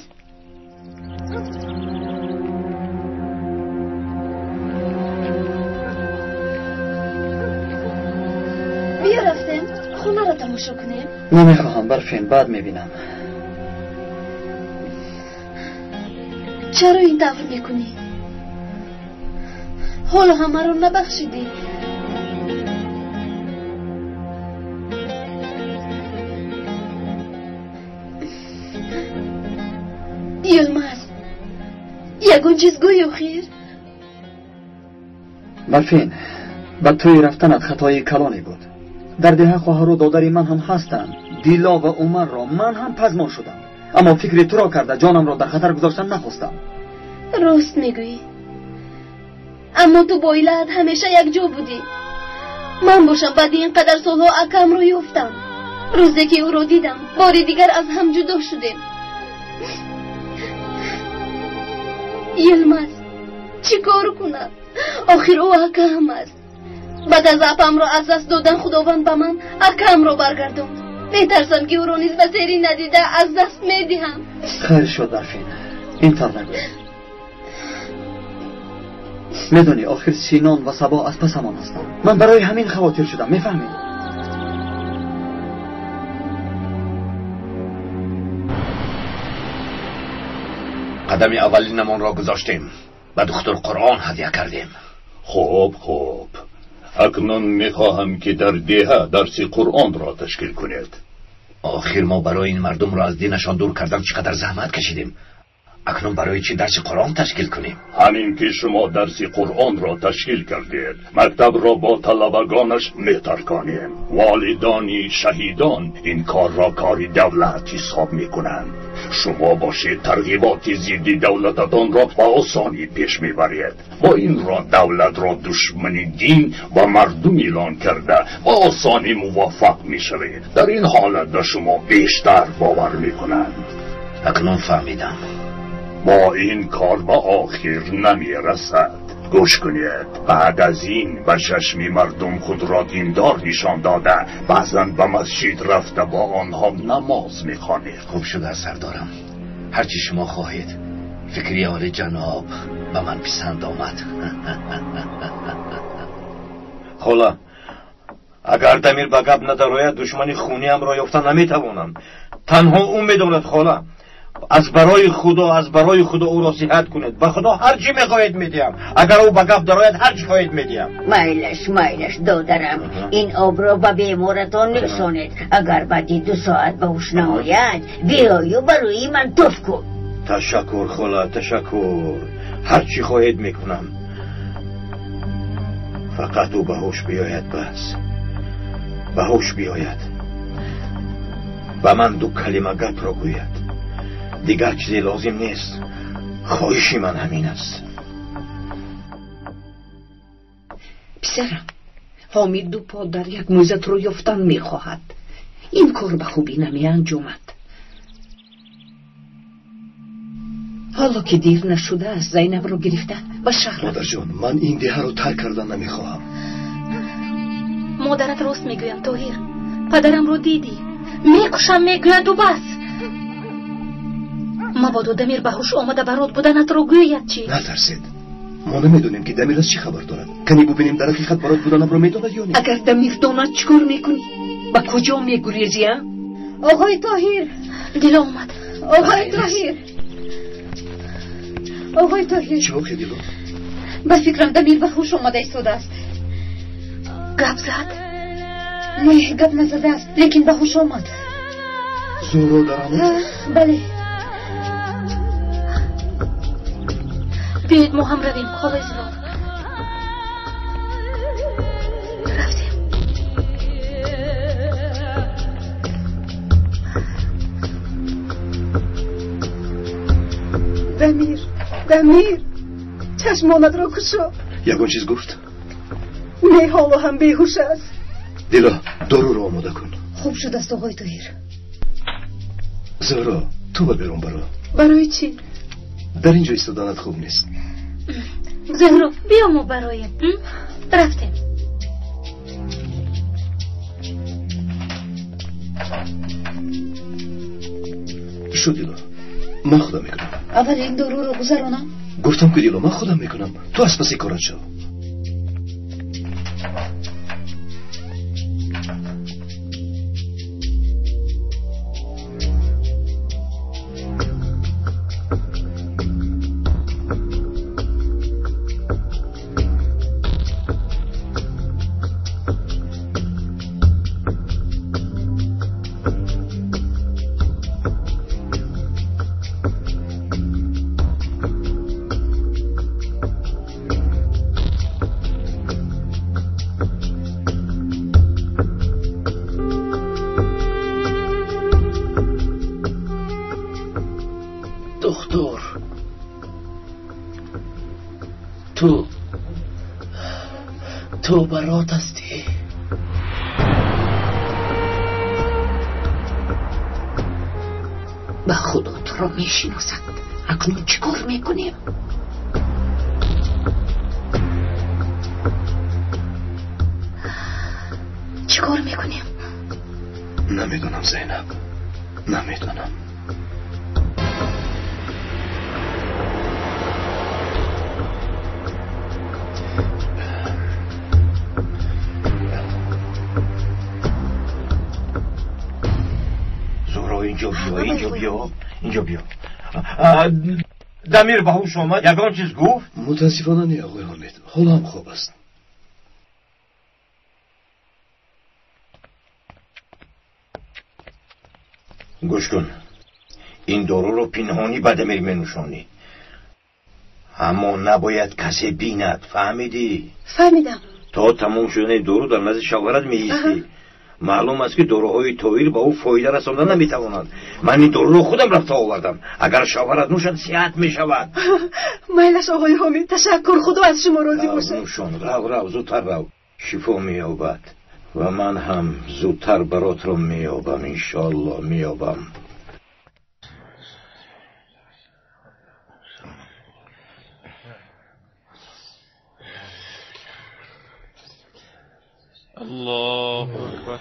Биё рафтем, хонаро тамошо кунем. Намехоҳам, Барфин, баъд мебинам. Чаро ин тавр мекунӣ? Ҳоло ҳамаро набахшидӣ. Йилмаз, ягон чиз гӯй охир. Барфин, ба тӯи рафтанат хатои калоне буд. Дар деҳа хоҳару додари ман ҳам ҳастанд. Дило ва Умарро ман ҳам пазмон шудам. Аммо фикри туро карда ҷонамро дар хатар гузоштан нахостам. Рост мегӯӣ. Аммо ту бо оилаат ҳамеша якҷо будӣ. Ман бошам баъди ин қадар солҳо акамро ёфтам. Рӯзе ки ӯро дидам, бори дигар аз ҳам ҷудо шудем. Йилмаз, чӣ кор кунам? Охир ӯ акам аст. Баъд аз апамро аз даст додан Худованд ба ман акамро баргардонд. Метарсам ки ӯро низ ба сери надида аз даст медиҳам. Хайр шуд, Барфин, ин тавр нагӯ. Медонӣ, охир Синон ва Сабо аз пасамон ҳастанд. Ман барои ҳамин хавотир шудам, мефаҳмӣ? Қадами аввалинамонро гузоштем. Ба духтур Қуръон ҳадя кардем. Хуб, хуб. Акнун мехоҳам ки дар деҳа дарси Қуръонро ташкил кунед. Охир мо барои ин мардумро аз динашон дур кардан чӣ қадар заҳмат кашидем. Акнун барои чӣ дарси Қуръон ташкил кунем? Ҳамин ки шумо дарси Қуръонро ташкил кардед, мактабро бо талабагонаш метарконем. Волидони шаҳидон ин корро кори давлат ҳисоб мекунанд. Шумо бошед тарғиботи зидди давлататонро ба осонӣ пеш мебаред. Бо ин роҳ давлатро душмани дин ва мардум эълон карда ба осонӣ муваффақ мешавед. Дар ин ҳолат ба шумо бештар бовар мекунанд. Акнун фаҳмидам. Бо ин кор ба охир намерасад. Гӯш кунед, баъд аз ин ба чашми мардум худро диндор нишон дода, баъзан ба масҷид рафта бо онҳо намоз мехонед. Хуб шуда сардорам, ҳарчи шумо хоҳед. Фикри оли ҷаноб ба ман писанд омад. Хола, агар Дамир ба гап надарояд, душмани хуниамро ёфта наметавонам. Танҳо ӯ медонад, хола. Аз барои Худо, аз барои Худо ӯро сиҳат кунед. Ба Худо ҳар чӣ мехоҳед медиҳам. Агар ӯ ба гап дарояд, ҳар чӣ хоҳед медиҳам. Майлаш, майлаш, додарам. Ин обро ба беморатон нӯшонед. Агар баъди 2 соат ба ҳуш наояд, биёю ба рӯи ман туф кун. Ташаккур, хола, ташаккур. Ҳар чӣ хоҳед мекунам. Фақат ӯ ба ҳуш биёяд, бас. Ба ҳуш биёяд. Ба ман 2 калима гапро гӯяд. Дигар чизе лозим нест. Хоҳиши ман ҳамин аст. Писарам, Ҳомид 2 по дар як мӯзатро ёфтан мехоҳад. Ин кор ба хубӣ намеанҷомад. Ҳоло ки дер нашудааст, Зайнабро гирифта ба шаҳр. Модарҷон, ман ин деҳаро тарк кардан намехоҳам. Модарат рост мегӯям, Тоҳир. Падарамро дидӣ. Мекушам, мегӯяду бас. Мабодо Дамир ба ҳуш омада барот буданатро гӯяд чӣ? Натарсед. Мо намедонем ки Дамир аз чӣ хабар дорад. Кани бубинем дар ҳақиқат барот буданамро медонад ё не? Агар Дамир донад чӣ кор мекунӣ? Ба куҷо мегурезӣ, а? Оғои Тоҳир! Дило омад. Оғои Тоҳир! Оғои Тоҳир! Чӣ воқеа, Дило? Ба фикрам Дамир ба ҳуш омада истодааст. Гап зад? Не, гап назадааст, лекин ба ҳуш омад. Зӯро дар ҳамон? Бале. Биёед мо ҳам равем, холаи Зилол. Рафтем. Дамир, Дамир, чашмонатро кушо. Ягон чиз гуфт? Не, ҳоло ҳам беҳуш аст. Дило, доруро омода кун. Хуб шудааст, оғои Тоҳир. Зӯро, ту ба берун баро. Барои чӣ? Дар ин ҷо истоданат хуб нест. Зӯҳро, биё мо бароем. Рафтем. Шу, Дило, ман худам мекунам. Аввал ин доруро гузаронам. Гуфтам ки Дило, ман худам мекунам. Ту аз паси корат шав. Ту барот ҳастӣ. Ба Худо туро мешиносад. Акнун чӣ кор мекунем? Чӣ кор мекунем? Намедонам, Зайнаб, намедонам. Инҷо биё, инҷо биё, инҷо биё. Дамир ба ҳуш омад, ягон чиз гуфт? Мутаассифона не, оғои Ҳомид, ҳоло ҳам хоб аст. Гӯш кун, Ин доруро пинҳонӣ ба Дамир менӯшонӣ. Аммо набояд касе бинад, фаҳмидӣ? Фаҳмидам. То тамом шудани дору дар назди шавҳарат меистӣ. Маълум аст, ки доруҳои Тоҳир ба ӯ фоида расонда наметавонанд. Ман ин доруро худам рафта овардам. Агар шавҳарат нӯшад, сиҳат мешавад. Майлаш, оғои Ҳомид, ташаккур. Худо аз шумо розӣ бошад. Нӯшон, рав, рав, зудтар рав. Шифо меёбад ва ман ҳам зудтар баротро меёбам, иншоалло меёбам. الله أكبر.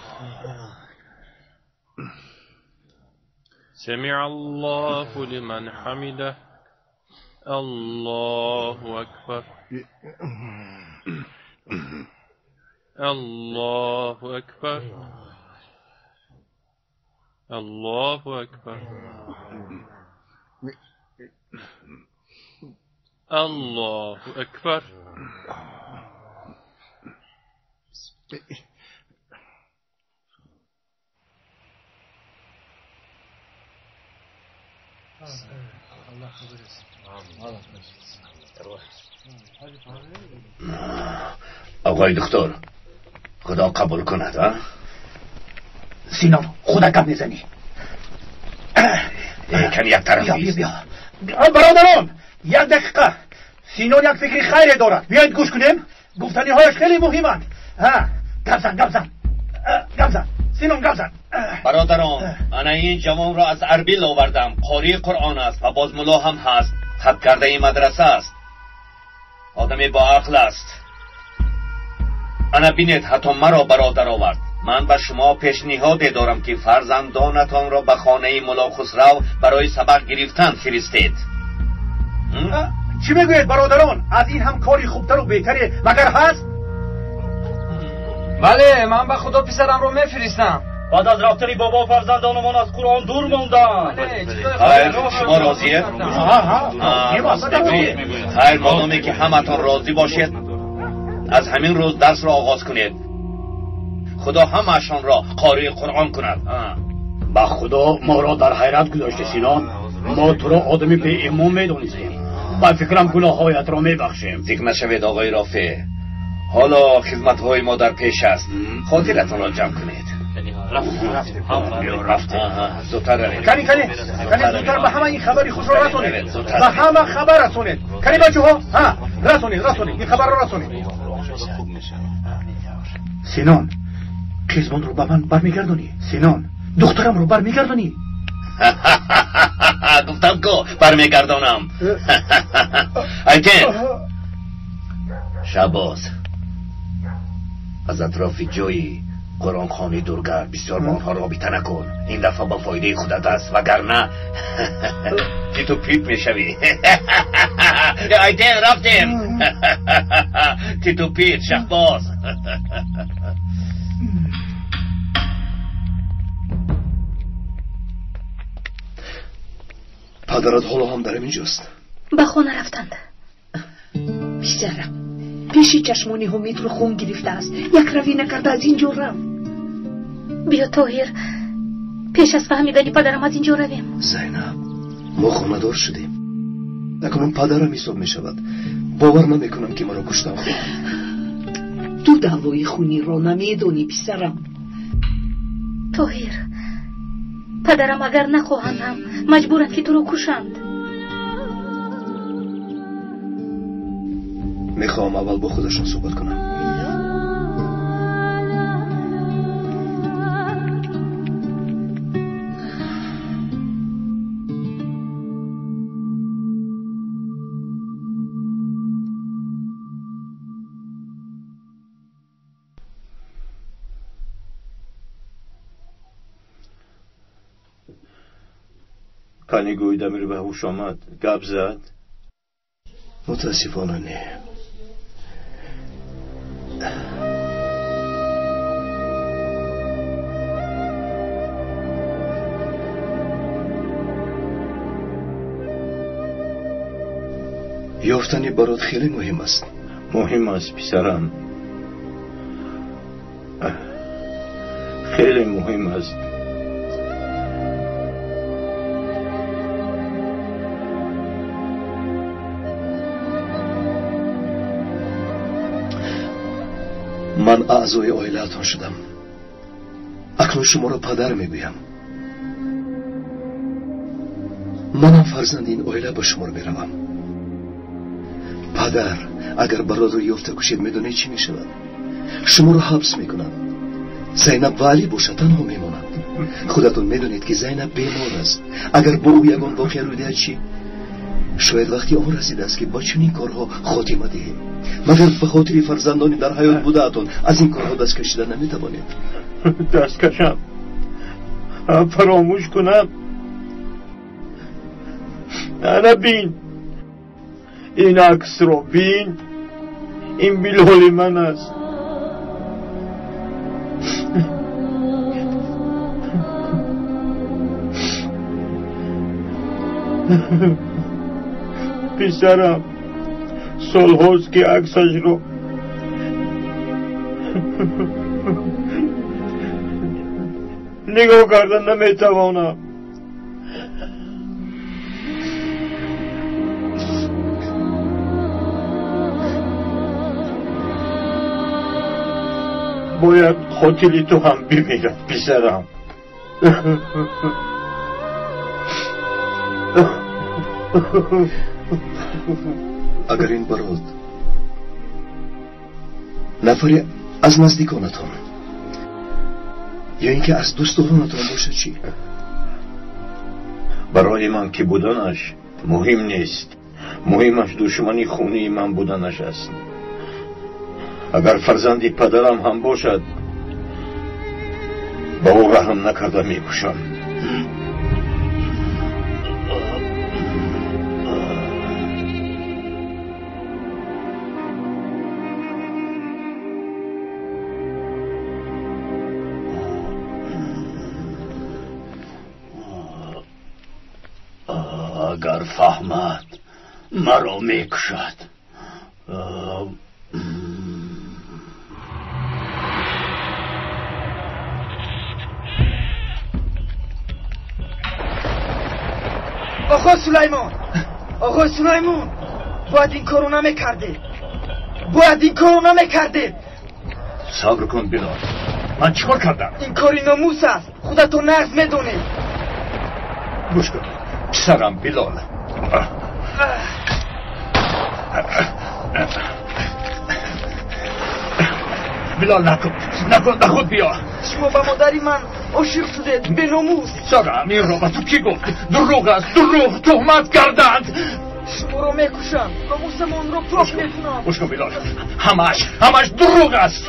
سمع الله لمن حمده. الله أكبر. الله أكبر. الله أكبر. الله أكبر. آقای دکتر، خدا قبول کند. ها سینا، خدا گپ میزنی. کمی یک طرف. بیا بیا برادران، یک دقیقه. سینا یک فکری خیری دارد، بیایید گوش کنیم. گفتنی هایش خیلی مهمند. ها، گپ زن، گپ زن، گپ زن سینون، گپ زن. برادران، انا این جوان را از اربیل آوردم. قاری قرآن است و باز ملا هم هست. خط کرده این مدرسه است. آدمی با عقل است. انا بینید، حتی مرا برادر آورد. من به شما پیشنهاد دارم که فرزندانتان را به خانه ملا خسرو برای سبق گرفتن فرستید. چی میگویید برادران؟ از این هم کاری خوبتر و بهتری مگر هست؟ بله، من به خدا پسرم رو میفرستم. بعد از رفتن بابا فرزندانمان از قرآن دور ماندند. خیر، شما راضیه؟ خیر، مادامی که همتان راضی باشید از همین روز درس را آغاز کنید. خدا همه‌شان را قاری قرآن کند. با خدا ما را در حیرت گذاشته سینان. ما تو را آدمی به ایمان میدونستیم. با فکرم گناههایت را میبخشیم. فکر نشوید آقای رافع، حالا خدمت‌های ما در پیش است. خاطرتان را جمع کنید. رفتیم. زودتر روید. کنی کنی کنی، زودتر به همه این خبری خوش را رسونید. به همه خبر رسونید. کنی بچه ها، ها، رسونید، رسونید این خبر را رسونید. سینان، قیزمان رو به من برمیگردونی؟ سینان، دخترم رو برمیگردونی؟ گفتم که برمیگردانم. ایتن شباز، از اطراف جایی قرآن خانی دورگرد، بسیار با آنها رابطه نکن. این دفعه با فایده خودت است، وگرنه تو پیپ میشوی. ایتن رفتیم. تیتو پیت شهباز. падарат ҳоло ҳам дар инҷост. Ба хона рафтанд. Писарам, пеши чашмони Ҳомидро хун гирифтааст. Як равӣ накарда аз ин ҷо рафт. Биё Тоҳир, пеш аз фаҳмидани падарам аз ин ҷо равем. Зайнаб, мо хонадор шудем. Акнун падарам ҳисоб мешавад. Бовар намекунам, ки маро куштан хоҳад. Ту даъвои хуниро намедонӣ, писарам. Тоҳир, падарам агар нахоҳанд ҳам маҷбуранд, ки туро кушанд. Мехоҳам аввал бо худашон суҳбат кунам. Кани гӯй, Дамир ба ҳуш омад, гап зад? Мутаассифона, не. Ёфтани барот хеле муҳим аст. Муҳим аст, писарам, хеле муҳим аст. Ман аъзои оилаатон шудам. Акнун шуморо падар мегӯям. Манам фарзанди ин оила ба шумор меравам. Падар, агар бародаро ёфта кушед, медонед чӣ мешавад? Шуморо ҳабс мекунанд. Зайнаб ва Алӣ бошад танҳо мемонанд. Худатон медонед, ки Зайнаб бемор аст. Агар бо ӯ ягон воқеа рӯй диҳад чӣ? Шояд вақти он расидааст, ки ба чунин корҳо хотима диҳем. Магар ба хотири фарзандони дар ҳаёт будаатон аз ин корҳо даст кашида наметавонед? Даст кашам, фаромӯш кунам. Ана бин, ин аксро бин, ин Билоли ман аст. Писарам, солҳост, ки аксашро нигоҳ карда наметавонам. Бояд қотили ту ҳам бимирад, писарам. Агар ин барод нафаре аз наздиконатон ё ин ки аз дӯстдоронатон бошад чӣ? Барои ман ки буданаш муҳим нест. Муҳимаш душмани хунии ман буданаш аст. Агар фарзанди падарам ҳам бошад, ба ӯ раҳм накарда мекушам. Агар фаҳмад, маро мекушад. Оғои Сулаймон, оғои Сулаймон, бояд ин корро намекардед. Бояд ин корро намекардед. Сабр кун, Билол. Ман чӣ кор кардам? Ин кори номус аст. Худатон нағз медонед. Гӯш кун, писарам Билол. Билол, накун, накун, ба худ биё. Шумо ба модари ман ошиқ шудед, беномус. Сарам, инро ба ту кӣ гуфт? Дурӯғ аст, дурӯғ, туҳмат карданд. Шуморо мекушам, номусамонро пок мекунам. Гӯш кун, Билол, ҳамааш, ҳамааш дурӯғ аст.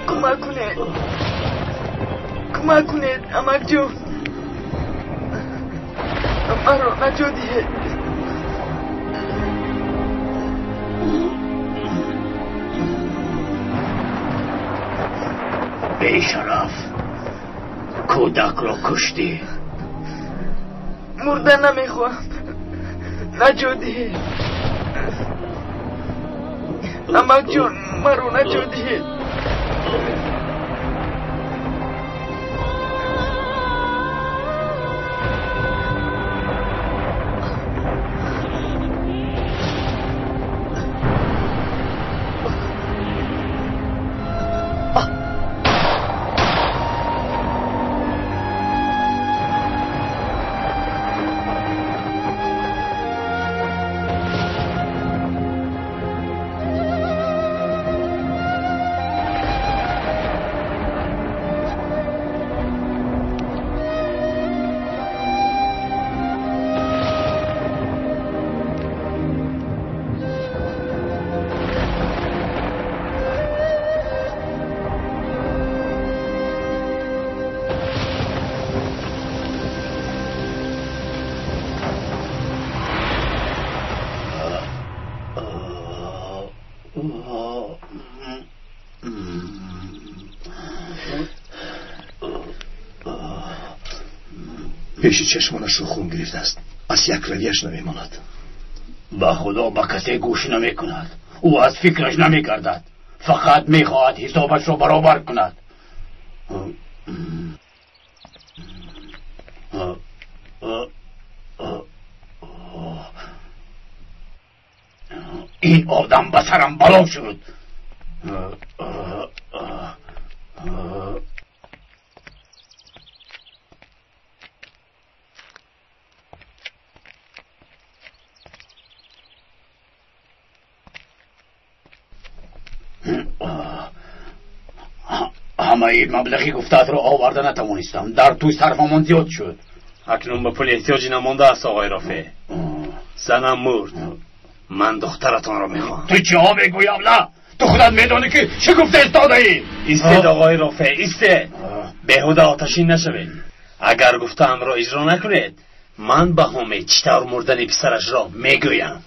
Кӯмак кунед, кӯмак кунед, амакҷон, маро наҷот диҳед. Бешараф, кӯдакро куштӣ. Мурда намехоҳам, наҷот диҳед. Амакҷон, маро наҷот диҳед. Пеши чашмонашро хун гирифтааст, аз як равияш намемонад. Ба худо ба касе гӯш намекунад. Ӯ аз фикраш намегардад, фақат мехоҳад ҳисобашро баробар кунад. Ин одам ба сарам бало шуд. Ҳамаи маблағи гуфтаатро оварда натавонистам. Дар тӯй сарфамон зиёд шуд. Акнун ба пул эҳтиёҷе намондааст, оғои Рофеъ. Занам мурд. Ман духтаратонро мехоҳам. Ту чиҳо мегӯӣ, абла? Ту худат медонӣ ки чӣ гуфта истодаӣ? Истед, оғои Рофеъ, истед. Беҳуда оташин нашавед. Агар гуфтаамро иҷро накунед, ман ба Ҳомид чӣ тавр мурдани писарашро мегӯям.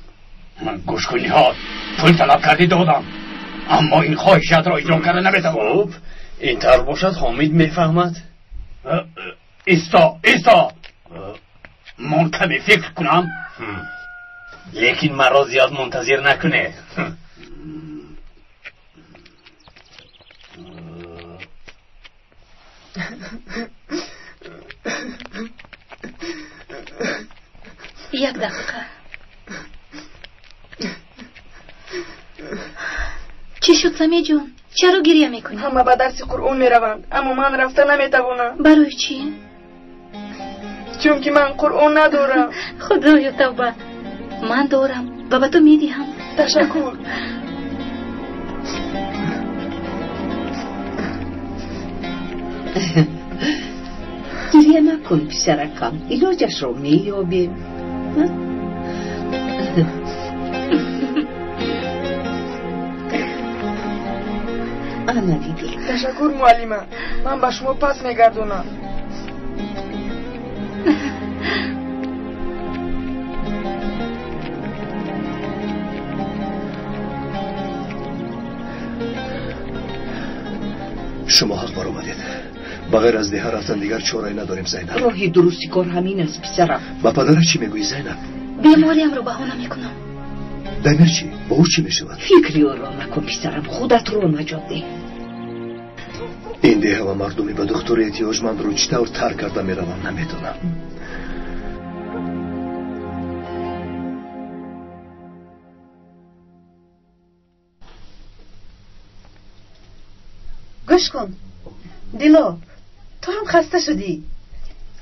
Гӯш кун, Ниҳод. Пул талаб кардӣ, додам. Аммо ин хоҳишатро иҷро карда наметавонам. Хуб, ин тавр бошад, Ҳомид мефаҳмад. Исто, исто. Ман каме фикр кунам. Лекин маро зиёд мунтазир накунед. Як дақиқа. Чӣ шуд, Самеъ ҷон? Чаро гиря мекунӣ? Ҳама ба дарси Қуръон мераванд, аммо ман рафта наметавонам. Барои чӣ? Чунки ман Қуръон надорам. Худоё, тавба. Ман дорам ва ба ту медиҳам. Ташаккур. Гиря накун, писаракам. Илоҷашро меёбем. Ана дидӣ. Ташаккур, муаллима. Ман ба шумо пас мегардонам. Шумо ҳақ баромадед. Ба ғайр аз деҳа рафтан дигар чорае надорем, Зайнаб. Роҳи дурусти кор ҳамин аст, писарам. Ба падарат чӣ мегӯӣ, Зайнаб? Бемориамро баҳона мекунам. Дамир чӣ? Бо ӯ чӣ мешавад? Фикри ӯро накун, писарам. Худатро наҷот деҳ. Ин деҳа ва мардуми ба духтури эҳтиёҷмандро чӣ тавр тарк карда меравам, намедонам. Гӯш кун, Дило, ту ҳам хаста шудӣ.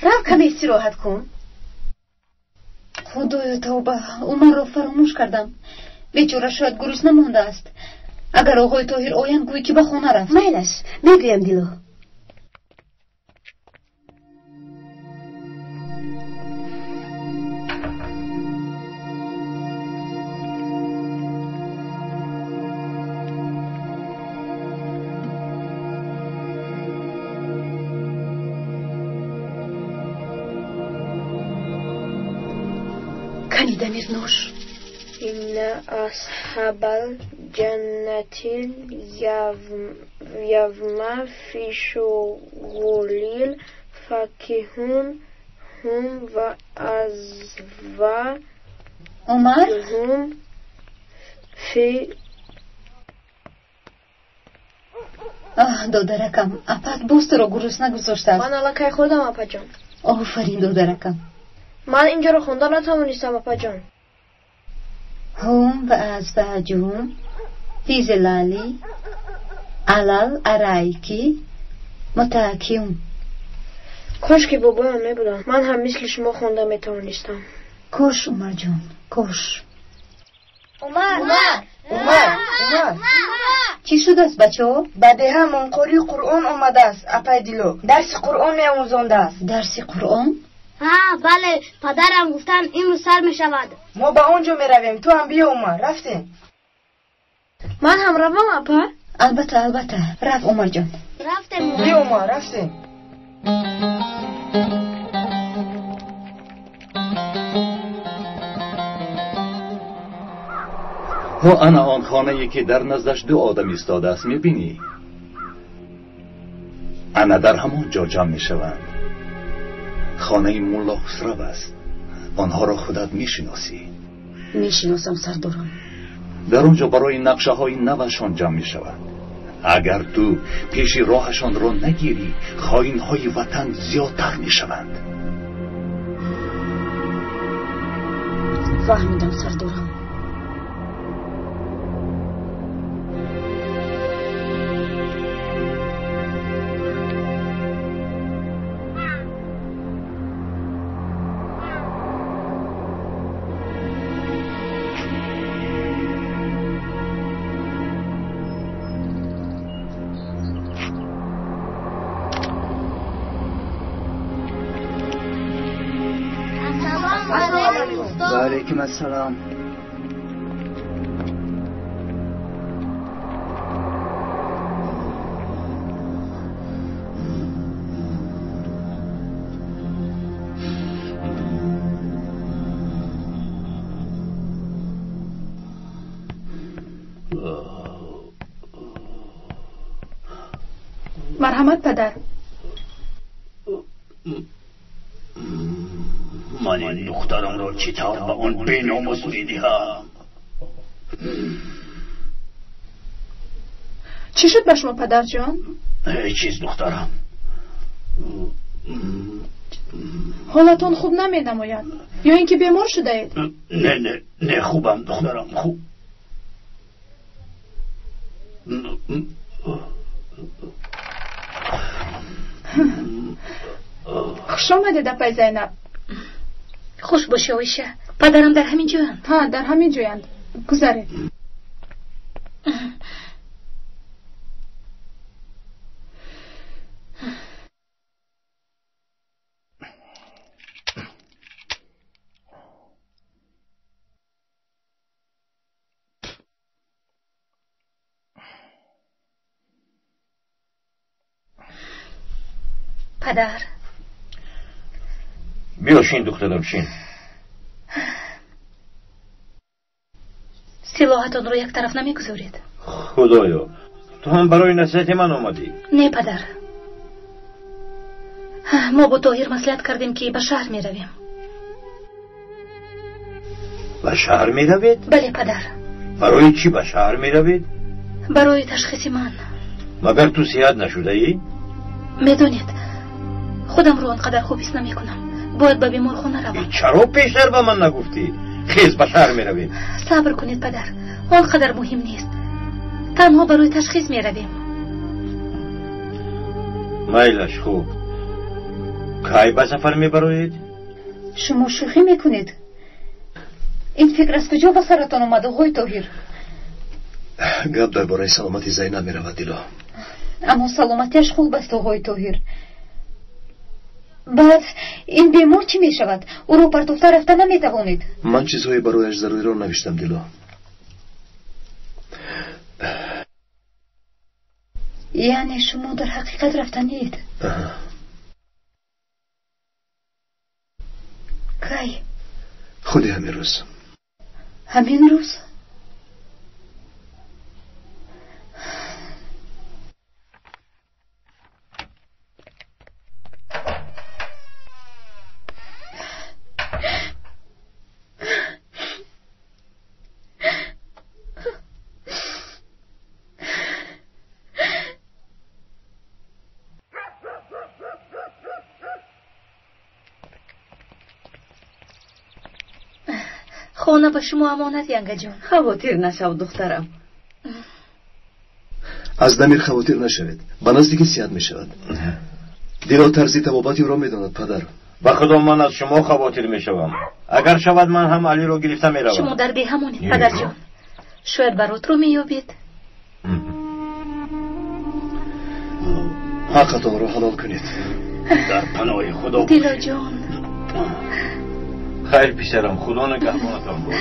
Рав, каме истироҳат кун. Худоё, тавба, Умарро фаромӯш кардам. Бечора шояд гурусна мондааст. Агар оғои Тоҳир оянд, гӯй ки ба хона рафт. Майлаш, мегӯям, Дило. Кани, Дамир, нӯш. Инна асҳабал ҷаннатил явма фи шуғулил факиҳун ҳум ва азваҷуҳум Умар? фи. Аҳ, додаракам, апат боз туро гурусна гузоштааст. Ман аллакай хӯрдам, апаҷон. Офарин, додаракам. Ман инҷоро хонда натавонистам, апаҷон. Ҳум ва азваҷуҳум фи зилали алал арайки мутакиун. Кош ки бобоям мебудам, ман ҳам мисли шумо хонда метавонистам. Кош, Умарҷон, кош. Умар! Умар! Умар! Чӣ шудааст, бачаҳо? Ба деҳа монқории Қуръон омадааст, апай Дило. Дарси Қуръон меомӯзондааст. Дарси Қуръон? Ҳа, бале, падарам гуфтанд имрӯз сар мешавад. Мо ба он ҷо меравем, ту ҳам биё, Умар. Рафтем. Ман ҳам равам, апа? Албатта, албатта. Рафт, Умарҷон. Рафтем. Биё, Умар, рафтем. Ҳо, ана он хонае ки дар наздаш ду одам истодааст, мебинӣ? Ана дар ҳамон ҷо ҷамъ мешаванд. Хонаи Мулло Хусрав аст. Онҳоро худат мешиносӣ. Мешиносам, сардорам. Дар он ҷо барои нақшаҳои навашон ҷамъ мешаванд. Агар ту пеши роҳашонро нагирӣ, хоинҳои ватан зиёдтар мешаванд. Фаҳмидам, сардорам. وعلیکم السلام. مرحمت پدر. من این دخترم را چطور به آن بیناموس میدهم؟ چی شد به شما پدر جان؟ هیچ چیز دخترم. حالتان خوب نمی نماید یا اینکه بیمار شده اید؟ نه نه نه، خوبم دخترم، خوب. خوش آمدید اپای زینب. خوش باشی آیشه. پدرم در همین جایند. ها، در همین جایند. گذارید. پدر بیا شین دخترم، شین. سلاحتان رو یک طرف نمیگذارید. خدایا، تو هم برای نصیحت من آمدی؟ نه پدر، ما با طاهر مصلحت کردیم که به شهر میرویم. به شهر میروید؟ بله پدر. برای چی به شهر میروید؟ برای تشخیص من. مگر تو صحت نشده ای؟ میدونید خودم رو آنقدر خوب حس نمیکنم. باید به بیمارخانه روم. چرا پیشتر به من نگفتی؟ خیز، به شهر میرویم. صبر کنید پدر، آنقدر مهم نیست. تنها برای تشخیص میرویم. میلش خوب. کی به سفر میبروید؟ شما شوخی میکنید؟ این فکر از کجا به سرتان آمد آقای طاهر؟ گپ درباره سلامتی زینب میرود دیلا. اما سلامتیش خوب است آقای طاهر. بعد این بیمار چی می شود؟ او را پرتوفته رفته نمی توانید. من چیزهای برایش ضروری را نوشتم دیلا. یعنی شما در حقیقت رفتنید؟ کی؟ خودی همین روز. همین روز؟ خانه به شما امانت ینگه جان. خواطر نشو دخترم. از دمیر خواطر نشوید، به نزدیکی صحت می شود. دیلا طرزی طبابتی را می داند پدر. به خدا من از شما خواطر می شوم. اگر شود من هم علی را گرفته می روم. شما در ده همونید پدر جان. شاید برات رو می یابید. حقتان را حلال کنید. در پناه خدا. دیلا جان. خیر پسرم، خدا نگهبانتان بود.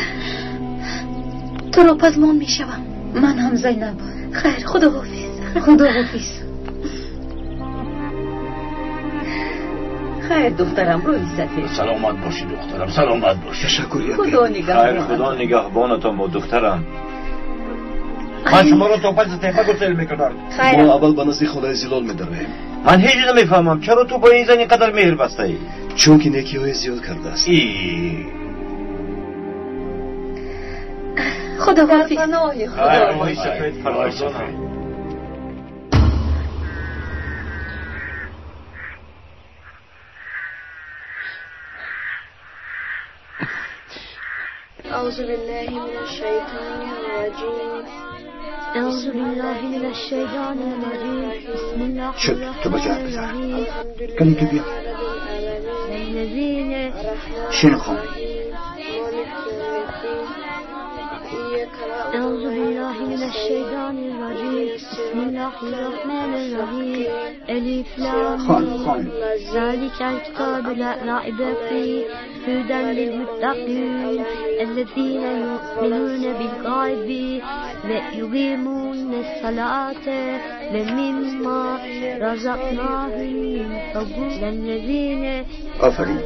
تو را پزمان می شوم. من هم زینب. خیر، خدا حافظ. خدا حافظ. خیر دخترم، روی سفید. سلامت باشی دخترم، سلامت باشی. تشکر. خدا نگهبان. خیر، خدا نگهبانتان بود دخترم. من شما را تا پس تپه گسل میکنم. ما اول به نزد خدای زلال میدرویم. من هیچ نمیفهمم چرا تو با این زن اینقدر مهر بسته ای. Чунки некиҳои зиёд кардааст. Худоҳофиз. Паноҳи Худо. Сафед фарзонам. أعوذ بالله من الشيطان الرجيم. أعوذ بالله من الشيطان الرجيم. بسم الله. شد تو بجار بزار کنی تو بیا شنو خون. أعوذ بالله من الشيطان الرجيم. بسم الله الرحمن الرحيم. ألف لام ميم. ذلك الكتاب لا ريب فيه هدى للمتقين الذين يؤمنون بالغيب ويقيمون الصلاة ومما رزقناهم ينفقون الذين. آفرین.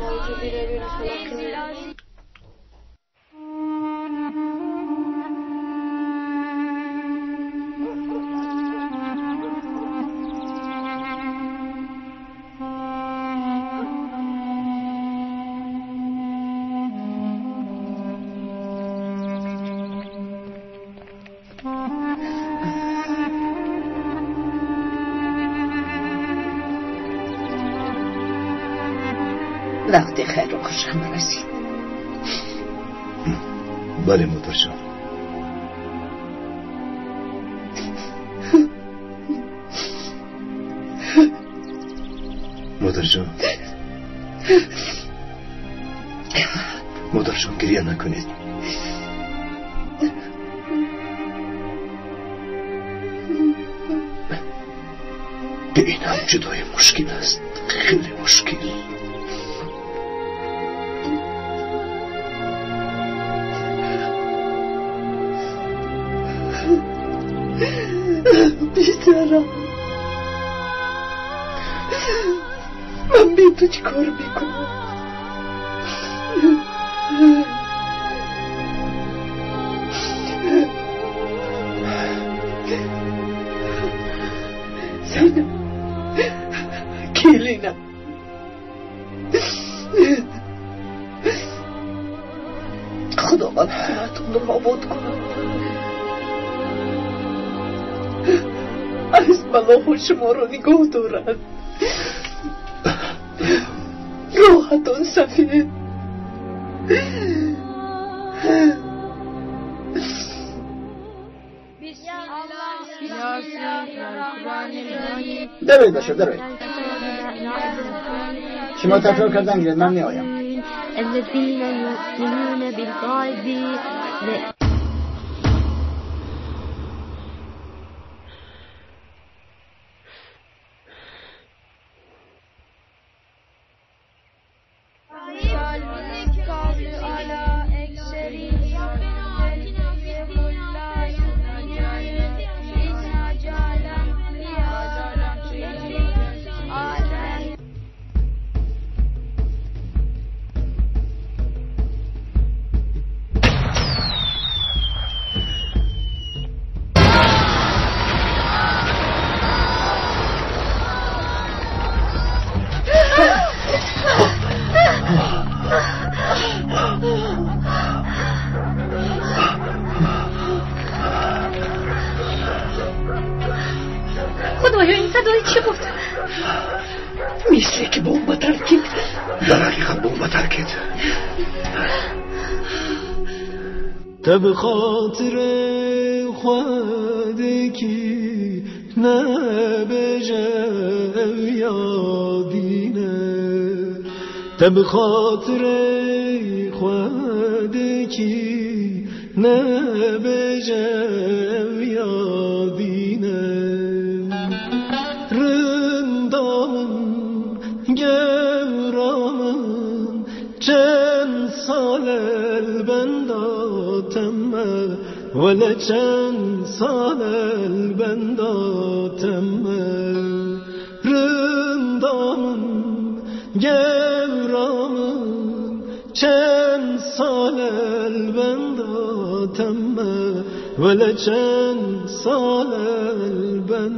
وقتی خیر و خوشم رسید. بله مادر جان. مادر جان، مادر جان گریه نکنید. به این هم جدای مشکل است، خیلی مشکل. بیچارم، من بی تو چی کار میکنم؟ زینب کلینم، خداوند خونتون رو آباد کنم، از بلاها شما رو نگاه دارد، راحتان سفید. دروید باشه، دروید. شما تکرار کردن گیرد، من میآیم. الذين يؤمنون بالغيب. خدایا این صدای چی بود؟ مثل که بمب ترکید. در حقیقت بمب ترکید. تب خاطر خود کی نبجه یادینه، تب خاطر خود کی نبجه یادینه، رندامن گرامن چند سال البنداتم ولا چند سال البنداتم، رندامن گرامن چند سال البنداتم ولا چند سال البنداتم.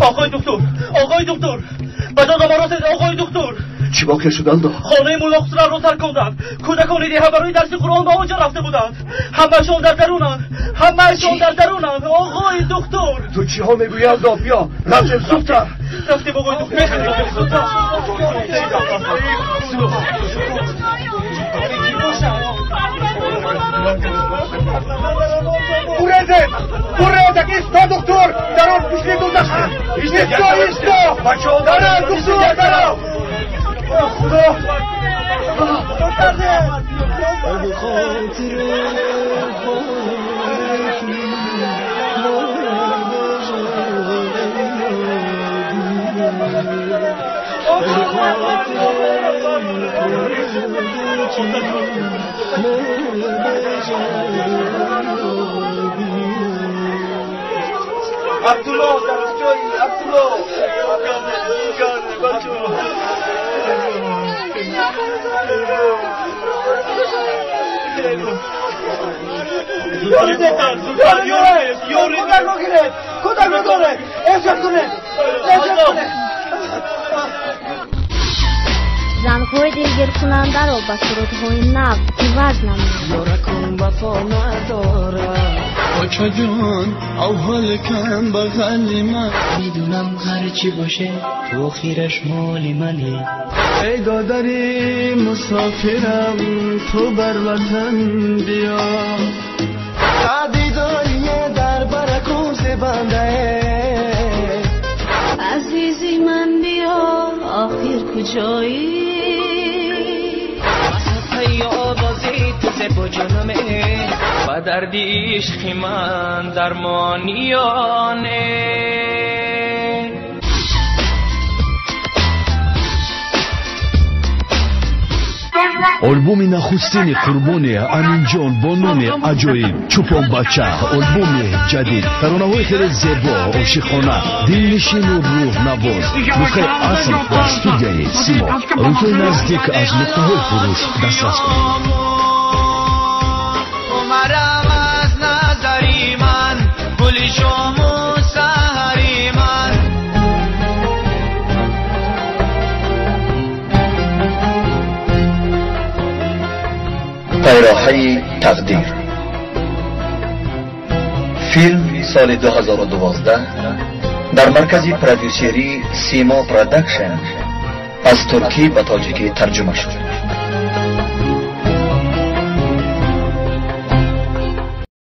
Оғои доктор, оғои доктор, ба додам расед, оғои доктор. Чӣ воқеа шуд, Алдо? Хонаи мулло Хусравро тарконданд. Кӯдакони деҳа барои дарси Қуръон ба он ҷо рафта буданд. Ҳамаашон дар дарунанд, ҳамаашон дар дарунанд, оғои доктор. Ту чиҳо мегӯӣ, Алдо? Биё, рафтем зудтар. Рафтем, оғои доктор. Зудтар. Урезед! Урезед! Исто, доктор! Дар он пушти дузах! Исто, исто! Дарав, доктор, дарав! Худо! Абдулло, дар куҷоӣ? Абдулло! Кӯдакро гиред! Кӯдакро доред! Эҳтиёт кунед! Эҳтиёт кунед! Зангҳои дилгиркунандаро ба сурудҳои нав иваз намуд. Ёракун вафо надорад. Очаҷон, аввал кам бағали ман. Медунам ҳарчи боше, ту охираш моли мани. Эй додари мусофирам, ту бар ватан биё. Дидорие дар баракун зебандае. Азизи ман биё, охир куҷоӣ? آوازی تو زب جانمه و درد عشق من درمانیانه. Албоми нахустини Қурбони Аминҷон бо номи аҷоиб Чӯпонбача, албоми ҷадид, таронаҳои хеле зебо, ошиқона, дилнишину рӯҳнавоз. Нусхаи асл дар студияи Симо. Рӯзҳои наздик аз нуқтаҳои фурӯш дастрас кунед. Умарам аз назари ман, гули шому саҳари ман. Пайроҳаи тақдир. Филм соли 2012 дар маркази продюсерии Симо Продакшн аз туркӣ ба тоҷикӣ тарҷума шуд.